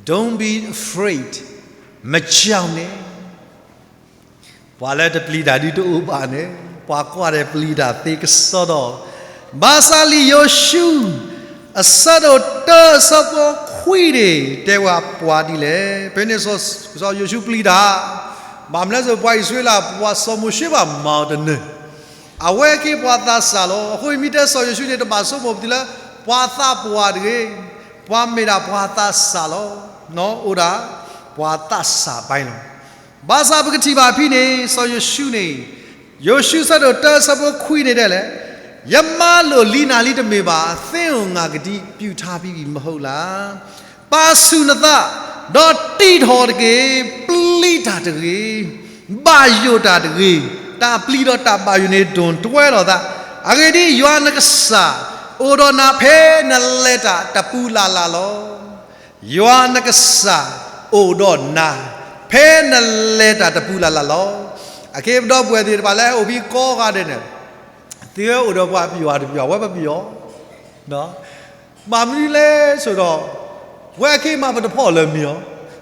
don't be afraid, မကြောက်နဲ့. ပှၤလၢတပျံၤတၢ်ဒုးတအိၣ်ဘၣ်န့ၣ်, ပှၤကွၢ်ဒီးပျံၤတၢ်သ့ကစီဒီ, ဘၣ်ဆၣ်လံာ်ယိၤၡူ အဆၢဒိၣ်တၢ အဆၢဖိခွံန့ၣ် တဲဝဲပှၤဒ်လဲၣ်. ဖဲန့ၣ်စီၤယိၤၡူပျံၤတၢ်, ဘၣ်မနုၤလဲၣ် ပှၤအံၣ်စရ့လး ပှၤစီၤမိၤၡ့ဘၣ်မၤအီၤတနၢၤ, အဝဲက့ၤပှၤသးစၢ်လီၤ. အဃိမ့ၢ်တဲစီၤယိၤၡူန့ၣ် တဘၣ်ဆိကမိၣ်ပသံလၢ ပှၤသးပှၢ်တဂ့ၤ, ပှၤမ့ၢ်ဒၣ်ပှၤသးစၢ်လီၤ. အိၣ်ဒၣ် ပှၤသးစၢ်ဘၣ်လီၤ. ဘၣ်ဆၣ်ပကထံၣ်ဘၣ်ဖဲန့ၣ် စီၤယိၤၡူန့ၣ်, ယိၤၡူဆၢဒိၣ်တၢဆၢဖိခွံန့ၣ်တဲလဲၣ်, ယမၤလိာ်လံနၤလံတမ့ၢ်ဘၣ်, သ့အိၣ်ငါကဒံ ပြုထားပြီးပြီမဟုတ်လား. ပာ်ဆူၣ်နသး, ဒီးတံးထီၣ်တက့ၢ်, ပျံၤတၢ်တဂ့ၤ, ဘၣ်ယိၣ်တၢ်တဂ့ၤ, တၢ်ပျံၤဒီးတၢ်ဘၣ်ယိၣ်န့ၣ်ဒိၣ်တွဲလိာ်သး, အဂ့ၢ်ဒ်အံၤ, ယွၤနကစၢ် အိၣ်ဒီးနၤဖဲနလဲၤတၢ်တပူၤလၢ်လၢ်လီၤ. ယွၤနကစၢ်အိၣ်ဒီးနၤ ဖဲနလဲၤတၢ်တပူၤလၢ်လၢ်လီၤ. အခ့ပဒီပုၢ်ဝဲၢ်သ့ၣ်တဖၣ်လၢအိၣ်ဖဲကိးဂၤဒဲးန့ၣ်, သုဝဲအိၣ်ဒီးပှၤပယီၤတပယီၤ ဝဲပပယီၤ, ဘၣ်မနုၤလဲၣ်ဆိဒီး ဝဲအခ့မးပတဖီၣ်လၢမံၤ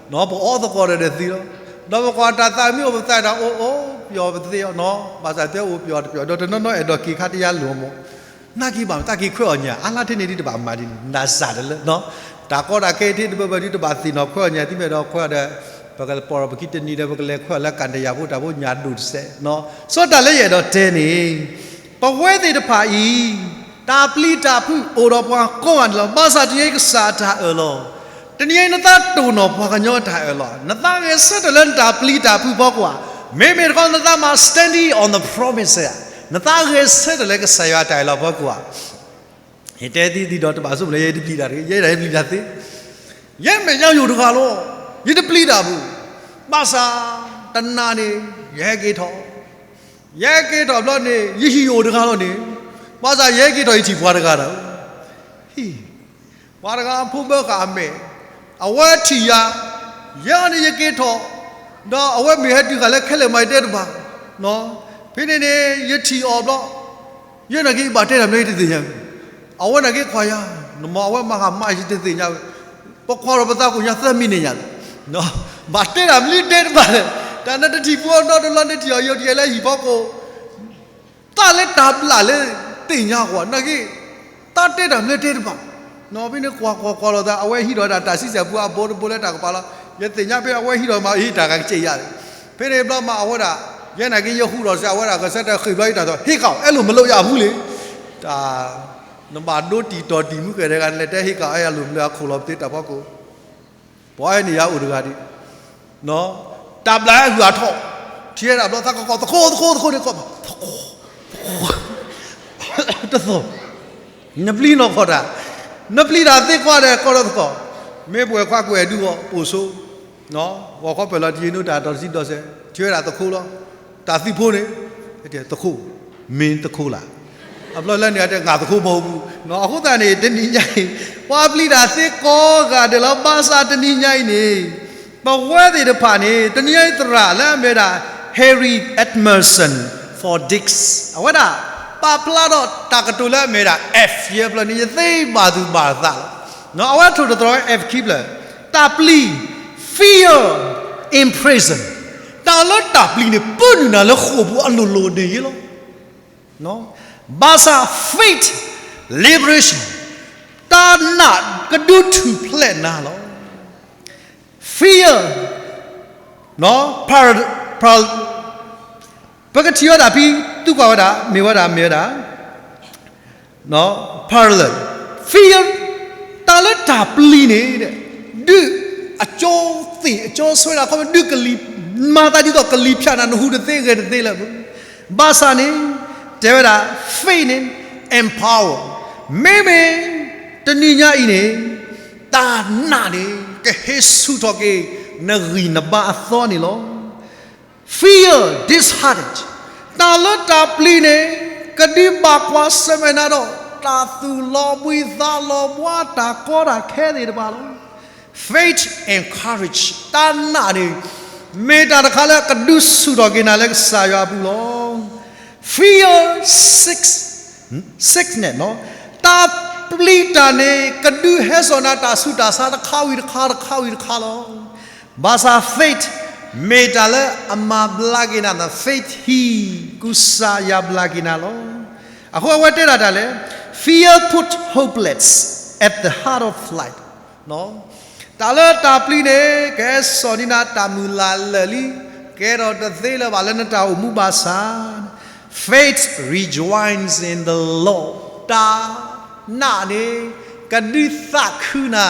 အီၤ, ပအီသကိးဒီးဒီးသံလီၤ. ဒီးပကွၢ်တၢ်သးမံအိၣ် ပသးတၢ်အိၣ်အိၣ်ပယီၤပသ့အီၤနီၤ, ဘၣ်ဆၣ်သုအိၣ်ပယီၤတပယီၤ ဒီးတနီၤနီၤအဲၣ်ဒိးက့ၤခါတယါလိၤမး နာ်က့ဘၣ် တၢ်က့ၤခွဲးအီၤညါ အါလါထဲန့ၣ်ဒ်တဘၣ်မၤဒ်န့ၣ် နၢ်စၢ်တလၢနီၤ, တၢ်ကီတၢ်ခဲထဲတဘၢဘၢဒ်တဘၣ်သ့ၣ်နီၤ ခွဲးအီၤညါ သုမ့ၢ်အဲၣ်ဒိးခွဲးအီၤဒီး ပကပီၢ်ပခံတနံၤဒီး ပကလဲၤခွဲးအီၤလၢကၣ်တယၢ်ဖိတၢ်ဖိညၣ်ဒိၣ်တစဲးနီၤ, စီတၢ်လၢယအဲၣ်ဒိးတဲန့ၣ် ပဝဲသ့ၣ်တဖၣ်အံၤ တၢ်ပျံၤတၢ်ဖုးအိၣ်ဒီးပှၤကိးဂၤန့ၣ်လီၤ. ဘၣ်ဆၣ်တနံၤအံၤကစၢ်အတၢ်အၢၣ်လီၤ, တနံၤအံၤနသးတိၢ်နီၣ်ပှၤကညီအတၢ်အၢၣ်လီၤ, နသးဂဲၤဆၢထၢၣ်လၢနတၢ်ပျံၤတၢ်ဖုးဖီခိၣ်ဧါ, မ့မ့ၢ်တခီနသးမၤ standing on the promise ဧါ, နသးဂဲၤဆၢထၢၣ်လၢကစၢ်ယွၤအတၢ်အၢၣ်လီၤဖီခိၣ်ဧါ. ယတဲသံသံဒီးတဘၣ်ဆိကမိၣ်လၢယတပျံၤတၢ်တဂ့ၤ, ယဲဒၣ်ယပျံၤတၢ်သ့, ယဲမဲာ်ညါယိာ်တဂၤလီၤ, ယတပျံၤတၢ်ဘၣ်, ဘၣ်ဆၣ် တနၤန့ၣ် ယဟဲက့ၤထီၣ်, ယဟဲက့ၤထီၣ်ဘျီန့ၣ် ယဟံၣ်အိၣ်တဂၤလီၤန့ၣ်, ဘၣ်ဆၣ်ယဟဲက့ၤထီၣ်ယထံၣ်ပှၤတဂၤဒီး ဟံၣ် ပှၤတဂၤဖိဘၢဃာ်အမဲာ်, အဝဲထံၣ်ယၤ, ယဲန့ၣ်ယက့ၤထီၣ်, ဒီးအဝဲမ့ၢ်ဟဲတုၤဃာ်လၢခဲလၢာ်မးယတဲတဘၣ်, ဖဲန့ၣ်န့ၣ် ယထံၣ်အီၤဘျီ, ယဲနာ်က့ၤယဘၣ်တဲတၢ်မနုၤယတသ့ၣ်ညါ, အဝဲနာ်က့ၤခွါယၤ, နမ့ၢ်အဝဲမၤဃာ်မးယတသ့ၣ်ညါ, ပကွၢ်ဒီးပသးကိၣ်ညါသၢမံးနံးညါ, ဘၣ်တဲတၢ်မနုၤတဲတဘၣ်လဲၣ်, တၢ်နတထံၣ်ဖိနီတဘျီနထံၣ်အီၤယိာ်တယဲၢ်လၢဟံၣ်ဖီခိၣ် တၢ်လၢတၢ်ဘျၣ်လၢသ့ၣ်ညါကွၢ် နာ်က့ၤ, တၢ်တဲတၢ်မနုၤတဲတဘၣ်, ဖဲန့ၣ်ကွၢ်ကွၢ်ကွၢ်လိာ်သး အဝဲဟံးထီၣ်ဒၣ်တၢ်ဆံဆဲၣ်ပူၤအဘိတဘိလၢတၢ်ကပၤလီၤ, ယသ့ၣ်ညါဖဲအဝဲဟံးထီၣ်မး ဟံးတၢ်ဂၤကစဲးယၤ, ဖဲန့ၣ်ဘျီမးအဝဲဒၣ်, ယဲနာ်က့ၤယဃူဒီးစ့ၢ် အဝဲဒၣ်ကဆၢတဲာ်ဃ့ၢ်ဘျီယတၢ်သီၣ် ဟ့ၣ်ကီၢ်အဲၣ်လိာ်မလိာ်ယၤအပူၤလံ, တၢ်, နဘၣ်ဒိတံၢ်တီၢ်တံၢ်မုၢ်ကဲၤတဂၤန့ၣ် လဲၤတဲဟ့ၣ်ကီၢ်အဲၣ်လိာ်မလိာ်အခိၣ်လီၤပသ့တၢ်ဖီခိၣ် ပှၤအဲၣ်န့ၣ်ယၤအိၣ်တဂၤဒံး, တၢ်ဘျၣ်ဟဲဂုၤအါထီၣ်, ထံၣ်ဝဲဒၣ်ဘျီသးကီကီၢ် သကိးသကိးသကိးန့ၣ်ကီၢ်, တသီၣ်, နပျံၤနီၢ်ကီၢ်တၢ်, နပျံၤတၢ်သ့ကွၢ်ဒီးကီၢ်ဒီးသကိး, မ့ၢ်ပှဲၤခွါကွဲးဒုးဂီၢ်ပိာ်ဆိ, ဂီၤခီပၢၢ်လီၤတယံာ်နုၢ်တၢ်တီၤတဆံဒီးစဲး ထံၣ်ဝဲဒၣ်သခိလီၤ, တၢ်သံဖိန့ၣ်, သခိ, မ့ၢ်သခိလၢ် အဘျီလၢန့ၣ်အတဲ ငါသခိမီပူၤ, အဃိသတးန့ၣ် တနံၤညါအံၤ ပှၤပျံၤတၢ်သ့ကိးဂၤဒဲးလီၤ. ဘၣ်ဆၣ်တနံၤညါအံၤန့ၣ် ပဝဲသ့ၣ်တဖၣ်န့ၣ် တနံၤညါအံၤသရၣ်လၢအမ့ၢ်ဝဲဒၣ် Harry Edmondson Fordix အဝဲဒၣ် ပာ်ဖျါထီၣ်တၢ်ကတိၤလၢအမ့ၢ်ဝဲဒၣ် F ယဲၢ်ဖျၢၣ်န့ၣ် ယသ့ဘၣ်သူၣ်ဘၣ်သးလီၤ. အဝဲထိၣ်သတြီၤဝဲ F ခံဖျၢၣ်, တၢ်ပျံၤ, fear in prison, တၢ်လၢတၢ်ပျံၤန့ၣ် ပၢနုာ်နၤလၢဃိာ်ပူၤအလိၤလိၤန့ၣ်ယ့လီၤ. ဘၣ်ဆၣ် faith liberation တၢ်နာ်ကဒုးထူၣ်ဖျဲးနၤလီၤ. Fear, par- par- ပကထံၣ်ဝဲဒၣ်ဖဲ သုကွၢ်ဝဲဒၣ် မ့ၢ်ဝဲဒၣ် မ့ၢ်ဝဲဒၣ် parallel, fear တၢ်လၢတၢ်ပျံၤန့ၣ် ဒုးအကၠိသ့ၣ်အကၠိဆှၢဒၣ် ခီဖျိဒုးကလံၤ မၤသးဒ်သိးကလံၤဖၠးနၤ နဟူးတသ့ဂဲၤတသ့လၢၤ. ဘၣ်ဆၣ်န့ၣ် တဲဝဲဒၣ် faith န့ၣ် empower မ့မ့ၢ်တနံၤညါအံၤန့ၣ် တၢ်နာ်န့ၣ် ကဟ့ၣ်ဆူၣ်ထီၣ်က့ၤ နဂံၢ်နဘါအသီန့ၣ်လီၤ. Fear disheartened တၢ်လၢတၢ်ပျံၤန့ၣ် ကဒုးဘၣ်ကွၢ်ဆၢၣ်မဲာ်နၤဒီး တၢ်သူၣ်လီၤဘှံးသးလီၤဘှါ တၢ်ကီတၢ်ခဲသ့ၣ်တဖၣ်လီၤ. Faith encourage တၢ်နာ်န့ၣ် မ့ၢ်တၢ်တခါလၢကဒုးဆူၣ်ထီၣ်က့ၤနၤလၢကစၢ်ယွၤအပူၤလီၤ. Fear sick- sickness တၢ်ပျံၤတၢ်န့ၣ် ကဒုးဟဲစိာ်နၤတၢ်ဆူးတၢ်ဆါတခါဝံၤတခါ တခါဝံၤတခါလီၤ. ဘၣ်ဆၣ် faith မ့ၢ်တၢ်လၢအမၤဘျါက့ၤနၤ faith heal ကူစါယါဘျါက့ၤနၤလီၤ. အဃိအဝဲတဲဒၣ်တၢ်လဲၣ်, fear put hopeless at the heart of flight တၢ်လၢတၢ်ပျံၤန့ၣ် ကဟဲစိာ်န့ၢ်နၤတၢ်မုၢ်လၢ်လၢာ်လံ, ကဲထီၣ်တသ့လၢၤဘၣ်လၢနတၢ်အိၣ်မူဘၣ်ဆၣ်, faith rejoices in the Lord တၢ်နာ်န့ၣ် ကဒုးသးခုနၤ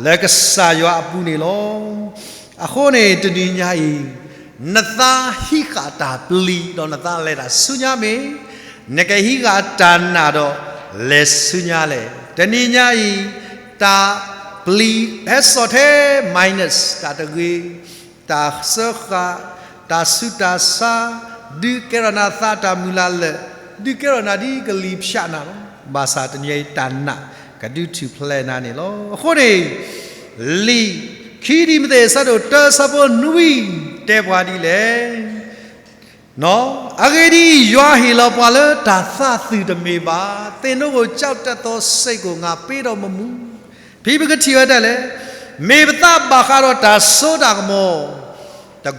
လၢကစၢ်ယွၤအပူၤန့ၣ်လီၤ. အဃိန့ၣ် တနံၤညါအံၤ နသးဟံးဃာ်တၢ်ပျံၤ ဒီးနသးလဲၤတၢ်ဆူညါမ့ၢ် နကဟံးဃာ်တၢ်နာ်ဒီးလဲၤဆူညါလဲၣ်. တနံၤညါအံၤ တၢ်ပျံၤဟဲစိာ်ထဲ minus တၢ်တဂ့ၤ, တၢ်စၢဃာ်, တၢ်ဆူးတၢ်ဆါ, ဒုးကဲထီၣ်နၤသးတၢ်မုၢ်လၢ်လၢာ်, ဒုးကဲထီၣ်နၤဒ်ကလံၤဖၠးနၤလီၤ. ဘၣ်ဆၣ်တနံၤအံၤတၢ်နာ်ကဒုးထူၣ်ဖျဲးနၤန့ၣ်လီၤ. အဃိန့ၣ် လံာ်ခံတံၤမသ့း အဆၢဒိၣ်တၢ အဆၢဖိနွံ တဲပှၤဒ်လဲၣ်. အဂ့ၢ်ဒ်အံၤ, ယွၤဟ့ၣ်လီၤပှၤလၢတၢ်သးသုးတမ့ၢ်ဘၣ်. သ့ၣ်နိဧိၤ ကျောက်တက်သောစိတ်ကို ငါပေးတော်မမူ. ဖဲပကထံၣ်ဝဲဒၣ်လဲၣ်, မ့ၢ်ပသးဘၣ်ဃးဒီးတၢ်စိတၢ်ကမီၤ, တၢ်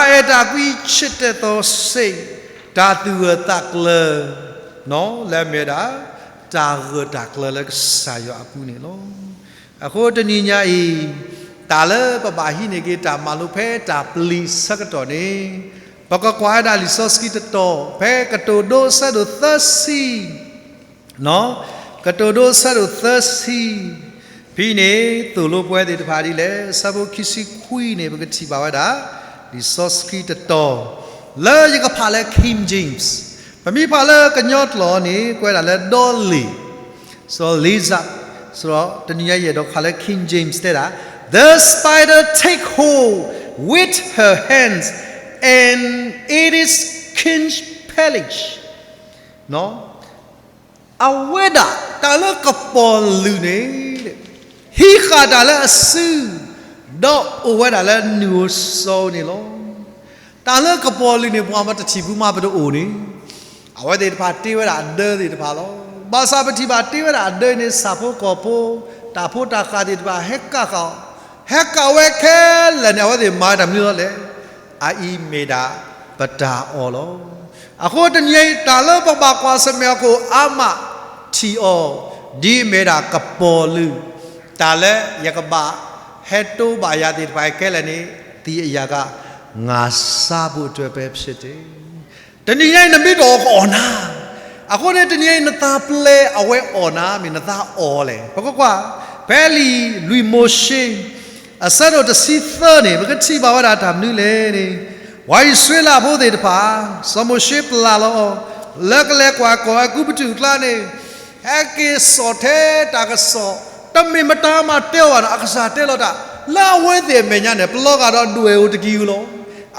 အဲၣ်တၢ်ကွံ ချစ်တဲ့သောစိတ်, တၢ်သူၣ်ဂၢၢ်သးကျၢၤ, လၢအမ့ၢ်ဝဲဒၣ် တၢ်ဂၢၢ်တၢ်ကျၢၤလၢကစၢ်ယွၤအပူၤန့ၣ်လီၤ. အဃိတနံၤညါအံၤ, တၢ်လၢပဘၣ်ဟံးန့ၢ်က့ၤတၢ်မၤလိဖဲတၢ်ပျံၤဆၢကတီၢ်န့ၣ်, ပကကွၢ်ဝဲဒၣ်လံာ်စီဆှံတတီၤ ဖဲကတိၤဒိအဆၢဒိၣ်သၢဆံ ကတိၤဒိအဆၢဒိၣ်သၢဆံ, ဖဲန့ၣ်သိၣ်လိပဝဲသ့ၣ်တဖၣ်ဒ်လဲၣ်, အဆၢဖိခံဆံခွံန့ၣ် ပကထံၣ်ဘၣ်ဝဲဒၣ် လံာ်စီဆှံတတီၤ လၢယကဖးလၢ King James, ပမ့ၢ်ဖးလၢကညီကျိာ်န့ၣ် ကွဲးဒၣ်လၢဒီလ့ၣ်, စီၤ Lizard, စီၤ တနံၤညါယအဲၣ်ဒိးဖးလၢ King James တဲဒၣ်, The spider take hold with her hands and it is King Pelish. အဝဲဒၣ်တၢ်လၢကပီၤလုာ်န့ၣ် ဟံးဃာ်တၢ်လၢအစု, ဒီးအိၣ်ဝဲဒၣ်လၢနုၢ်ဧိၤစီၤဧိၤန့ၣ်လီၤ. တၢ်လၢကပီၤလုာ်န့ၣ် ပှၤမ့ၢ်တထံၣ်ဘၣ်မးပတအိၣ်န့ၣ်, အဝဲသ့ၣ်တဖၣ်တ့ဝဲဒၣ်အဒၢသ့ၣ်တဖၣ်လီၤ. ဘၣ်ဆၣ်ပထံၣ်ဘၣ်တ့ဝဲဒၣ်အဒၢန့ၣ် ဆၣ်ဖိကီၢ်ဖိ, တၢ်ဖိတၢ်ဃၢ်သ့ၣ်တဖၣ် ဟဲကၣ်ဃာ်အီၤ, ဟဲကၣ်ဝဲခဲလၢာ်န့ၣ် အဝဲသ့ၣ်မၤတၢ်မနုၤလီၤလဲၣ်. အအံၤမ့ၢ်ဒၣ်ပတၢ်အီၣ်လီၤ. အဃိတနံၤအံၤ တၢ်လၢပဘၣ်ကွၢ်ဆၢၣ်မဲာ်အီၤ ကအိၣ်အါမးထံၣ်အီၤ, ဒ်အမ့ၢ်ဒၣ်ကပီၤလုာ်, တၢ်လၢယကဘၣ်ဟဲတိဘၣ်ယၤသ့ၣ်တဖၣ်ခဲလၢာ်န့ၣ် သံအယၤက ငါးဆါဖို့အတွက်ပဲဖြစ်တယ်. တနံၤညါအံၤ နမ့ၢ်တအီၣ်ကအီၣ်နၤ, အဃိန့ၣ် တနံၤညါအံၤ နသးပျဲအဝဲအီၣ်နၤ မ့ၢ်နသးအီၣ်လဲၣ်. ပကကွၢ် ဖဲလံာ်လွံၢ်မိၤၡ့ အဆၢဒိၣ်တဆံသၢန့ၣ် ပကထံၣ်ဘၣ်ဝဲဒၣ်တၢ်မနုၤလဲၣ်န့ၣ်, ပှၤအံၣ်စရ့လးဖိသ့ၣ်တဖၣ် စီၤမိၤၡ့ပျၢ်လီၤအီၤ လၢကလဲၤကွၢ်ကီၢ်အဲၤကူပတူးအကျါန့ၣ်, ဟဲက့ၤစိာ်ထဲတၢ်ကစီၣ်, တမ့ၢ်မတၤမးတဲအီၤဘၣ်န့ၣ် အကစၢ်တဲလီၤတၢ်, လၢအဝဲသ့ၣ်အမဲာ်ညါန့ၣ် ပလီၤဂာ်ဒီးဒွဲၣ်ဧိၤတကံၢ်ဧိၤလီၤ.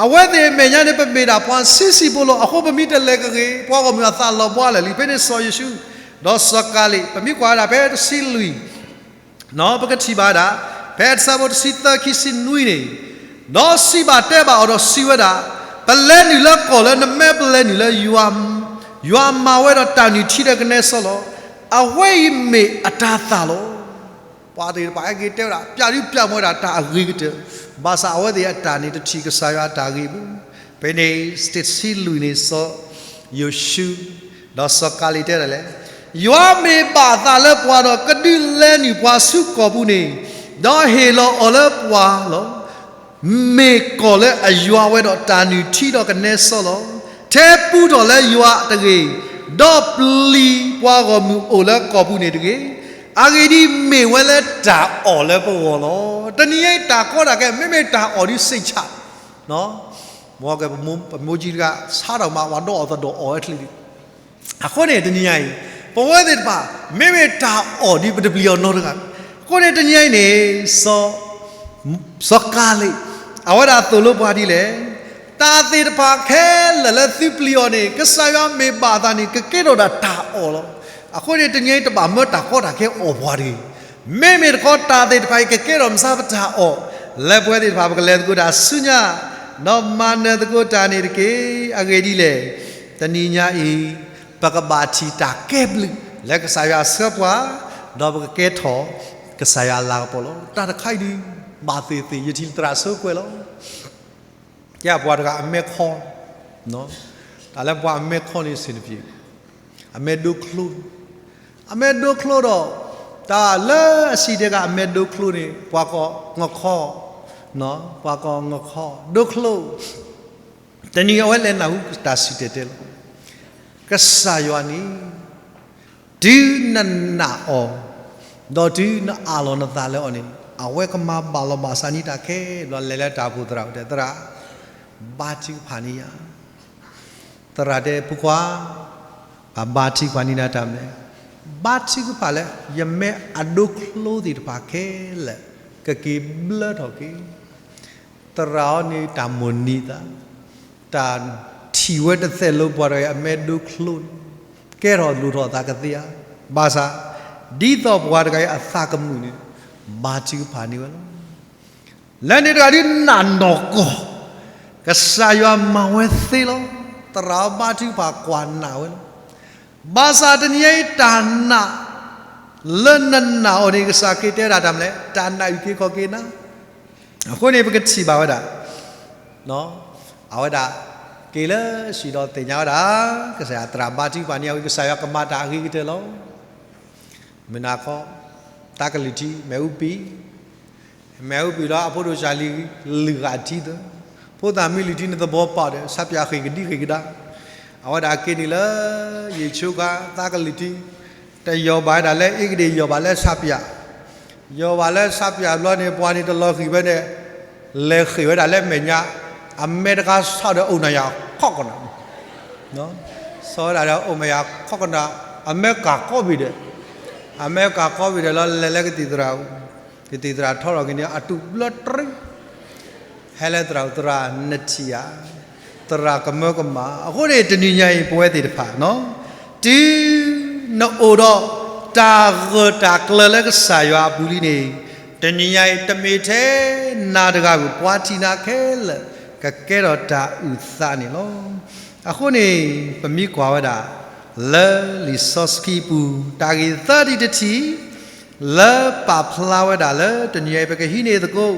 အဝဲသ့ၣ်အမဲာ်ညါန့ၣ် ပမ့ၢ်ဒၣ်ပှၤဆံးဆံးဖိလီၤ. အဃိပမ့ၢ်တလဲၤကဂ့ၤ ပှၤဂီၢ်မုၢ်အသးလီၤဘှါလၢာ်လံ. ဖဲန့ၣ်စီၤယိၤၡူး ဒီးစီၤကၤလ့း ပမ့ၢ်ကွၢ်ဝဲဒၣ်ဖဲတဆံလွံၢ် ပကထံၣ်ဘၣ်ဝဲဒၣ် ဖဲအဆၢဖိတဆံသၢ ခံဆံနွံန့ၣ်, ဒီးစံးဘၣ်တဲဘၣ်အီၤဒီးစံးဝဲဒၣ်, ပလဲၤနုာ်လၢကီၢ်လၢနမဲပလဲၤနုာ်လၢ ယွၤမၤဝဲဒီးတၢ်နုၢ်ထံဒီးကနဲစီလီၤ. အဝဲအံၤမ့ၢ်အတၤသၣ်လီၤ. ပှၤသ့ၣ်တဖၣ်ဟဲက့ၤတဲဝဲဒၣ် ပျၢ်ဒုပျၢ်မွဲဒၣ်တၢ်အဂ့ၤကတၢၢ် ဘၣ်ဆၣ်အဝဲသ့ၣ်အတၢ်န့ၣ်တထံၣ်ကစၢ်ယွၤအတၢ်ဂ့ၢ်ပူၤ, ဖဲန့ၣ် တဆံလွံၢ်န့ၣ် စီၤယိၤၡူ ဒီးစီၤကၤလ့းတဲဒၣ်လဲၣ်, ယွၤမ့ၢ်ဘၣ်အသးလၢပှၤဒီး ကဒုးလဲနုာ်ပှၤဆူကီၢ်ပူၤန့ၣ်, ဒီးဟ့ၣ်လီၤအီၤလၢပှၤလီၤ. မ့ၢ်ကီၢ်လၢအယွၤဝဲဒီးတၢ်နုၢ်ထံဒီးကနဲစီလီၤ. ထဲပူထီၣ်လၢယွၤတဂ့ၤ, ဒီးပျံၤပှၤဂီၢ်မုၢ်အိၣ်လၢကီၢ်ပူၤန့ၣ်တဂ့ၤ. အဂ့ၢ်ဒ်အံၤ, မ့ၢ်ဝဲလၢတၢ်အီၣ်လၢပဂီၢ်လီၤ. တနံၤအံၤ တၢ်ကီတၢ်ခဲ မ့မ့ၢ်တၢ်အီၣ်ဒ်စ့ၢ်ဆၣ်, မ်ကပမိၢ်ကံတဂၤ ဆါထီၣ်မး ပှၤဒီးအီၣ်သဒိၣ်အီၣ်ဝဲချ့ဒံး. အဃိန့ၣ် တနံၤညါအံၤ ပဝဲသ့ၣ်တဖၣ် မ့မ့ၢ်တၢ်အီၣ်ဒ်ပတပျံၤအီၤနီတဂၤ. အဃိန့ၣ် တနံၤညါအံၤန့ၣ် စီၤကၤလ့း အဝဲဒၣ်သိၣ်လိပှၤဒ်လဲၣ်, တၢ်သ့ၣ်တဖၣ်ခဲလၢာ်လၢသုပျံၤအီၤန့ၣ် ကစၢ်ယွၤမ့ၢ်ဘၣ်အသးန့ၣ် ကကဲထီၣ်ဒၣ်တၢ်အီၣ်လီၤ. အဃိန့ၣ် တနံၤအံၤတဘၣ်မၢတၢ်ကီတၢ်ခဲအီၣ်ပှၤတဂ့ၤ. မ့မ့ၢ်တခီ တၢ်သ့ၣ်တဖၣ်အံၤ ကကဲထီၣ်မဆါပတၢ်အီၣ် လၢပဝဲသ့ၣ်တဖၣ် ပကလဲၤသကိးတၢ်ဆူညါ, ဒီးမၤနၢၤသကိးတၢ်န့ၣ်တက့ၢ်. အဂ့ၢ်ဒ်လဲၣ်, တနံၤညါအံၤ ပကဘၣ်ထံၣ်တၢ်ကဲဘျုး လၢကစၢ်ယွၤအဆှၢပှၤ, ဒီးပကကဲထီၣ်ကစၢ်ယွၤအလၤကပီၤလီၤ. တၢ်တခါအံၤဒုး ဘၣ်သ့ၣ်သ့ၣ် ယထံၣ်သရၣ်ဆိကွဲးလီၤ. ကဲပှၤတဂၤအမဲခီ, တၢ်လၢပှၤအမဲခီန့ၣ် ဆင်တပြေ, အမဲဒိချိ, အမဲဒိချိဒီး တၢ်လၢအစံးတဲဂၤအမဲဒိချိန့ၣ် ပှၤကိးငခီ, ပှၤကိးငခီ, ဒိချိ. တနံၤအဝဲလဲၤနၢ်ဟူတၢ်စံၣ်တဲၤတဲလီၤ. ကစၢ်ယွၤန့ၣ် တုၤနနာ်အီၤ, ဒီးတုၤနအးလီၤနသးလၢအီၤန့ၣ် အဝဲကမၤဘၣ်လီၤဘၣ်စးန့ၢ်တၢ်ခဲဘျီ. လဲၤလၢတၢ်အိၣ်ဖှိၣ်သရၣ်တဲ သရၣ်, ဘါထုကဖၣ်န့ၢ်ယၤ. သရၣ်တဲ ဖိခွါ, ဘၣ်ဘါထုကဖၣ်န့ၢ်နၤတၢ်မနုၤလဲၣ်. ဘါထုကဖၣ်လၢ ယမဲအဒိချိသ့ၣ်တဖၣ်ခဲလၢာ် ကက့ၤဘျၢထီၣ်က့ၤ သရၣ်အီၤန့ၣ်တၢ်မိၣ်န့ၢ်သး, တၢ်ထံၣ်ဝဲတသဲးလၢပှၤတဂၤအံၤအမဲဒိချိန့ၣ် ကဲထီၣ်လိၣ်ထီၣ်သးကသ့ဧါ. ဘၣ်ဆၣ် ဒ်သိးပှၤတဂၤအံၤအသးကမုာ်န့ၣ် ဘါထုကဖၣ်န့ၢ်ဝဲလီၤ. လၢန့ၣ်တဂၤဒုးနးနီၢ်ကီၢ်, ကစၢ်ယွၤမၤဝဲသ့လီၤ. သရၣ်အီၤဘါထုကဖၣ်ကွၢ်နာ်ဝဲလီၤ. ဘၣ်ဆၣ်တနံၤအံၤတၢ်နာ် လၢနနာ်အီၤန့ၣ် ကစၢ်ခရံာ်တဲဒၣ်တၢ်မနုၤလဲၣ်, တၢ်နာ်အုၣ်က့ၤခီၣ်က့ၤနၤ. အဃိန့ၣ် ပကထံၣ်ဘၣ်ဝဲဒၣ် အဝဲဒၣ် က့ၤလၢစံၣ်ဒီးသ့ၣ်ညါဝဲဒၣ် ကစၢ်ယွၤသရၣ်ဘါထုကဖၣ်န့ၢ်အဝဲ ကစၢ်ယွၤကမၤတၢ်အဂ့ၤကတၢၢ်လီၤ. မုၢ်နၤခီ သးကလုၢ်ထံ မဲာ်အူပံၤ, မဲာ်အူပံၤလီၤ အဖိဒိၣ်စၢ်လံၤ လုၢ်ဂၤထံသၢ, ဖိသၣ်မံလုၢ်ထံန့ၣ်သဘီပာ်ဒီး ဆးပၠးဃ့ၢ်ကဒံဃ့ၢ်ကဒါ, အဝဲဒၣ်က့ၤန့ၣ်လၢ ယ့ၣ်ဆိခါ သးကလုၢ်ထံ တယီၢ်ဘၣ်ဝဲဒၣ်လၢအ့ကဒ့ၣ် ယီၢ်ဘၣ်လၢဆးပၠး, ယီၢ်ဘၣ်လၢဆးပၠးဘျီန့ၣ် ပှၤန့ၣ်တလီၤဃံၤဝဲန့ၣ် လဲၤဃ့ၢ်ဝဲဒၣ်လၢမဲာ်ညါ, အမဲတခါဆီဒီးအိၣ်နၤယၤခီၣ်ကနၣ်, ဆီဝဲဒၣ်ဒီးအိၣ်မဲာ်ညါခီၣ်ကနၣ်, အမဲကၢ်ကီဘ့ၣ်ဒီး, အမဲကၢ်ကီဘ့ၣ်ဒီးလီၤ လဲၤလၢကသံၣ်သရၣ်, ကသံၣ်သရၣ်ထီထီၣ်က့ၤန့ၣ် အတူၢ်ဘျၢတရံ ဟဲလၢသရၣ်, သရၣ်နထံၣ်ဧါ, သရၣ်ကမၢကမၣ်. အဃိန့ၣ် တနံၤညါအံၤ ပဝဲသ့ၣ်တဖၣ် တုၤနအိၣ်ဒီးတၢ်ဂၢၢ်တၢ်ကျၢၤလၢကစၢ်ယွၤအပူၤလံန့ၣ်, တနံၤညါအံၤ တမ့ၢ်ထဲနၤတဂၤဧိၤ ပှၤထံၣ်နၤခဲလၢာ် ကကဲထီၣ်တၢ်အုၣ်သးန့ၣ်လီၤ. အဃိန့ၣ် ပမ့ၢ်ကွၢ်ဝဲဒၣ် လၢလံာ်စီဆှံပူၤ တၢ်ဂ့ၢ်သၢထံၣ်တထံၣ် လၢပာ်ဖျါဝဲဒၣ်လၢတနံၤအံၤ ပကဟံးန့ၢ်သကိး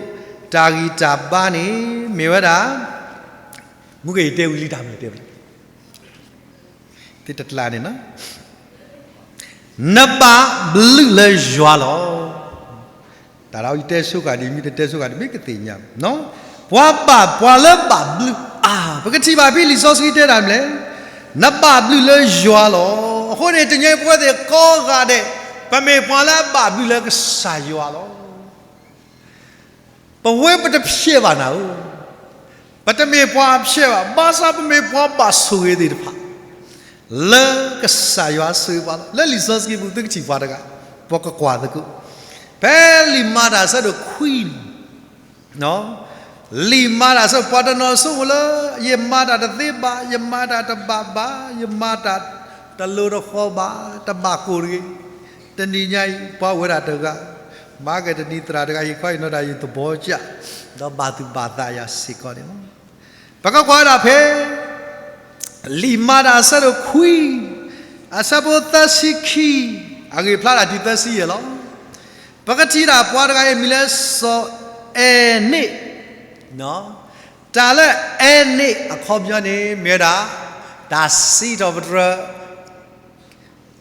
တၢ်ဂံၢ်တၢ်ဘါန့ၣ် မ့ၢ်ဝဲဒၣ် မူက့ၤယတဲဝံၤလံတၢ်မ့ၢ်တဲဝံၤ သ့တကျါန့ၣ် နဘၣ်ဘျုးလၢယွၤလီၤ. တၢ်ဒီးယတဲဆိဃာ်ဒ်မ့ၢ်တတဲဆိဃာ်ဒ်မ့ၢ် ကသ့ၣ်ညါ, ပှၤဘၣ်ပှၤလၢဘၣ်ဘျုးအါ, ပကထံၣ်ဘၣ်ဖဲလံာ်စီဆှံတဲဒၣ်မနုၤလဲၣ်, နဘၣ်ဘျုးလၢယွၤလီၤ. အဃိန့ၣ် တနံၤအံၤပဝဲသ့ၣ်ကိးဂၤဒဲး ပမ့ၢ်ပှၤလၢအဘၣ်ဘျုးလၢကစၢ်ယွၤလီၤ. ပဝဲပတဖျဲးဘၣ်နၤဧၢ, ပတမ့ၢ်ပှၤအဖျဲးဘၣ်, ဘၣ်ဆၣ်ပမ့ၢ်ပှၤဘၣ်ဆိၣ်ဂ့ၤသ့ၣ်တဖၣ် လၢကစၢ်ယွၤဆိၣ်ဂ့ၤပှၤလီၤ. လၢလံာ်စီဆှံပူၤ သုကထံၣ်ပှၤတဂၤ, ပကကွၢ်သကိး ဖဲလံာ်မၤတၢ်အဆၢဒိၣ်ခွံ လံာ်မၤတၢ်အဆၢ ပှၤတနီၤဆိကမိၣ်လၢ ယမၤတၢ်တသ့ဘၣ်, ယမၤတၢ်တဘၣ်ဘၣ်, ယမၤတၢ်တလိၤတဃီဘၣ်, တဘၣ်ကိၢ်တဂ့ၤ. တနံၤညါအံၤ ပှၤအိၣ်ဝဲဒၣ်တဂၤ, မၤကဲတနံၤသရၣ်တဂၤ ယခီယနီၢ်တၢ်ယသဘီကၢ်, ဒီးဘၣ်သူၣ်ဘၣ်သးယၤစ့ၢ်ကီးန့ၣ်လီၤ. ပကကွၢ်ဝဲဒၣ်ဖဲ လံာ်မၤတၢ်အဆၢဒိၣ်ခွံ, အဆၢဖိသၢဆံခံ, အဂ့ၢ်ဖျါဒၣ်တုၤသၢဆံယဲၢ်လီၤ. ပကထံၣ်ဒၣ်ပှၤတဂၤအံၤမံၤလၢစီၤအဲၤန့း တၢ်လၢအဲန့ၣ်အခီပညီန့ၣ် မ့ၢ်ဝဲဒၣ် တၢ်စံးထီၣ်ပတြၢၤ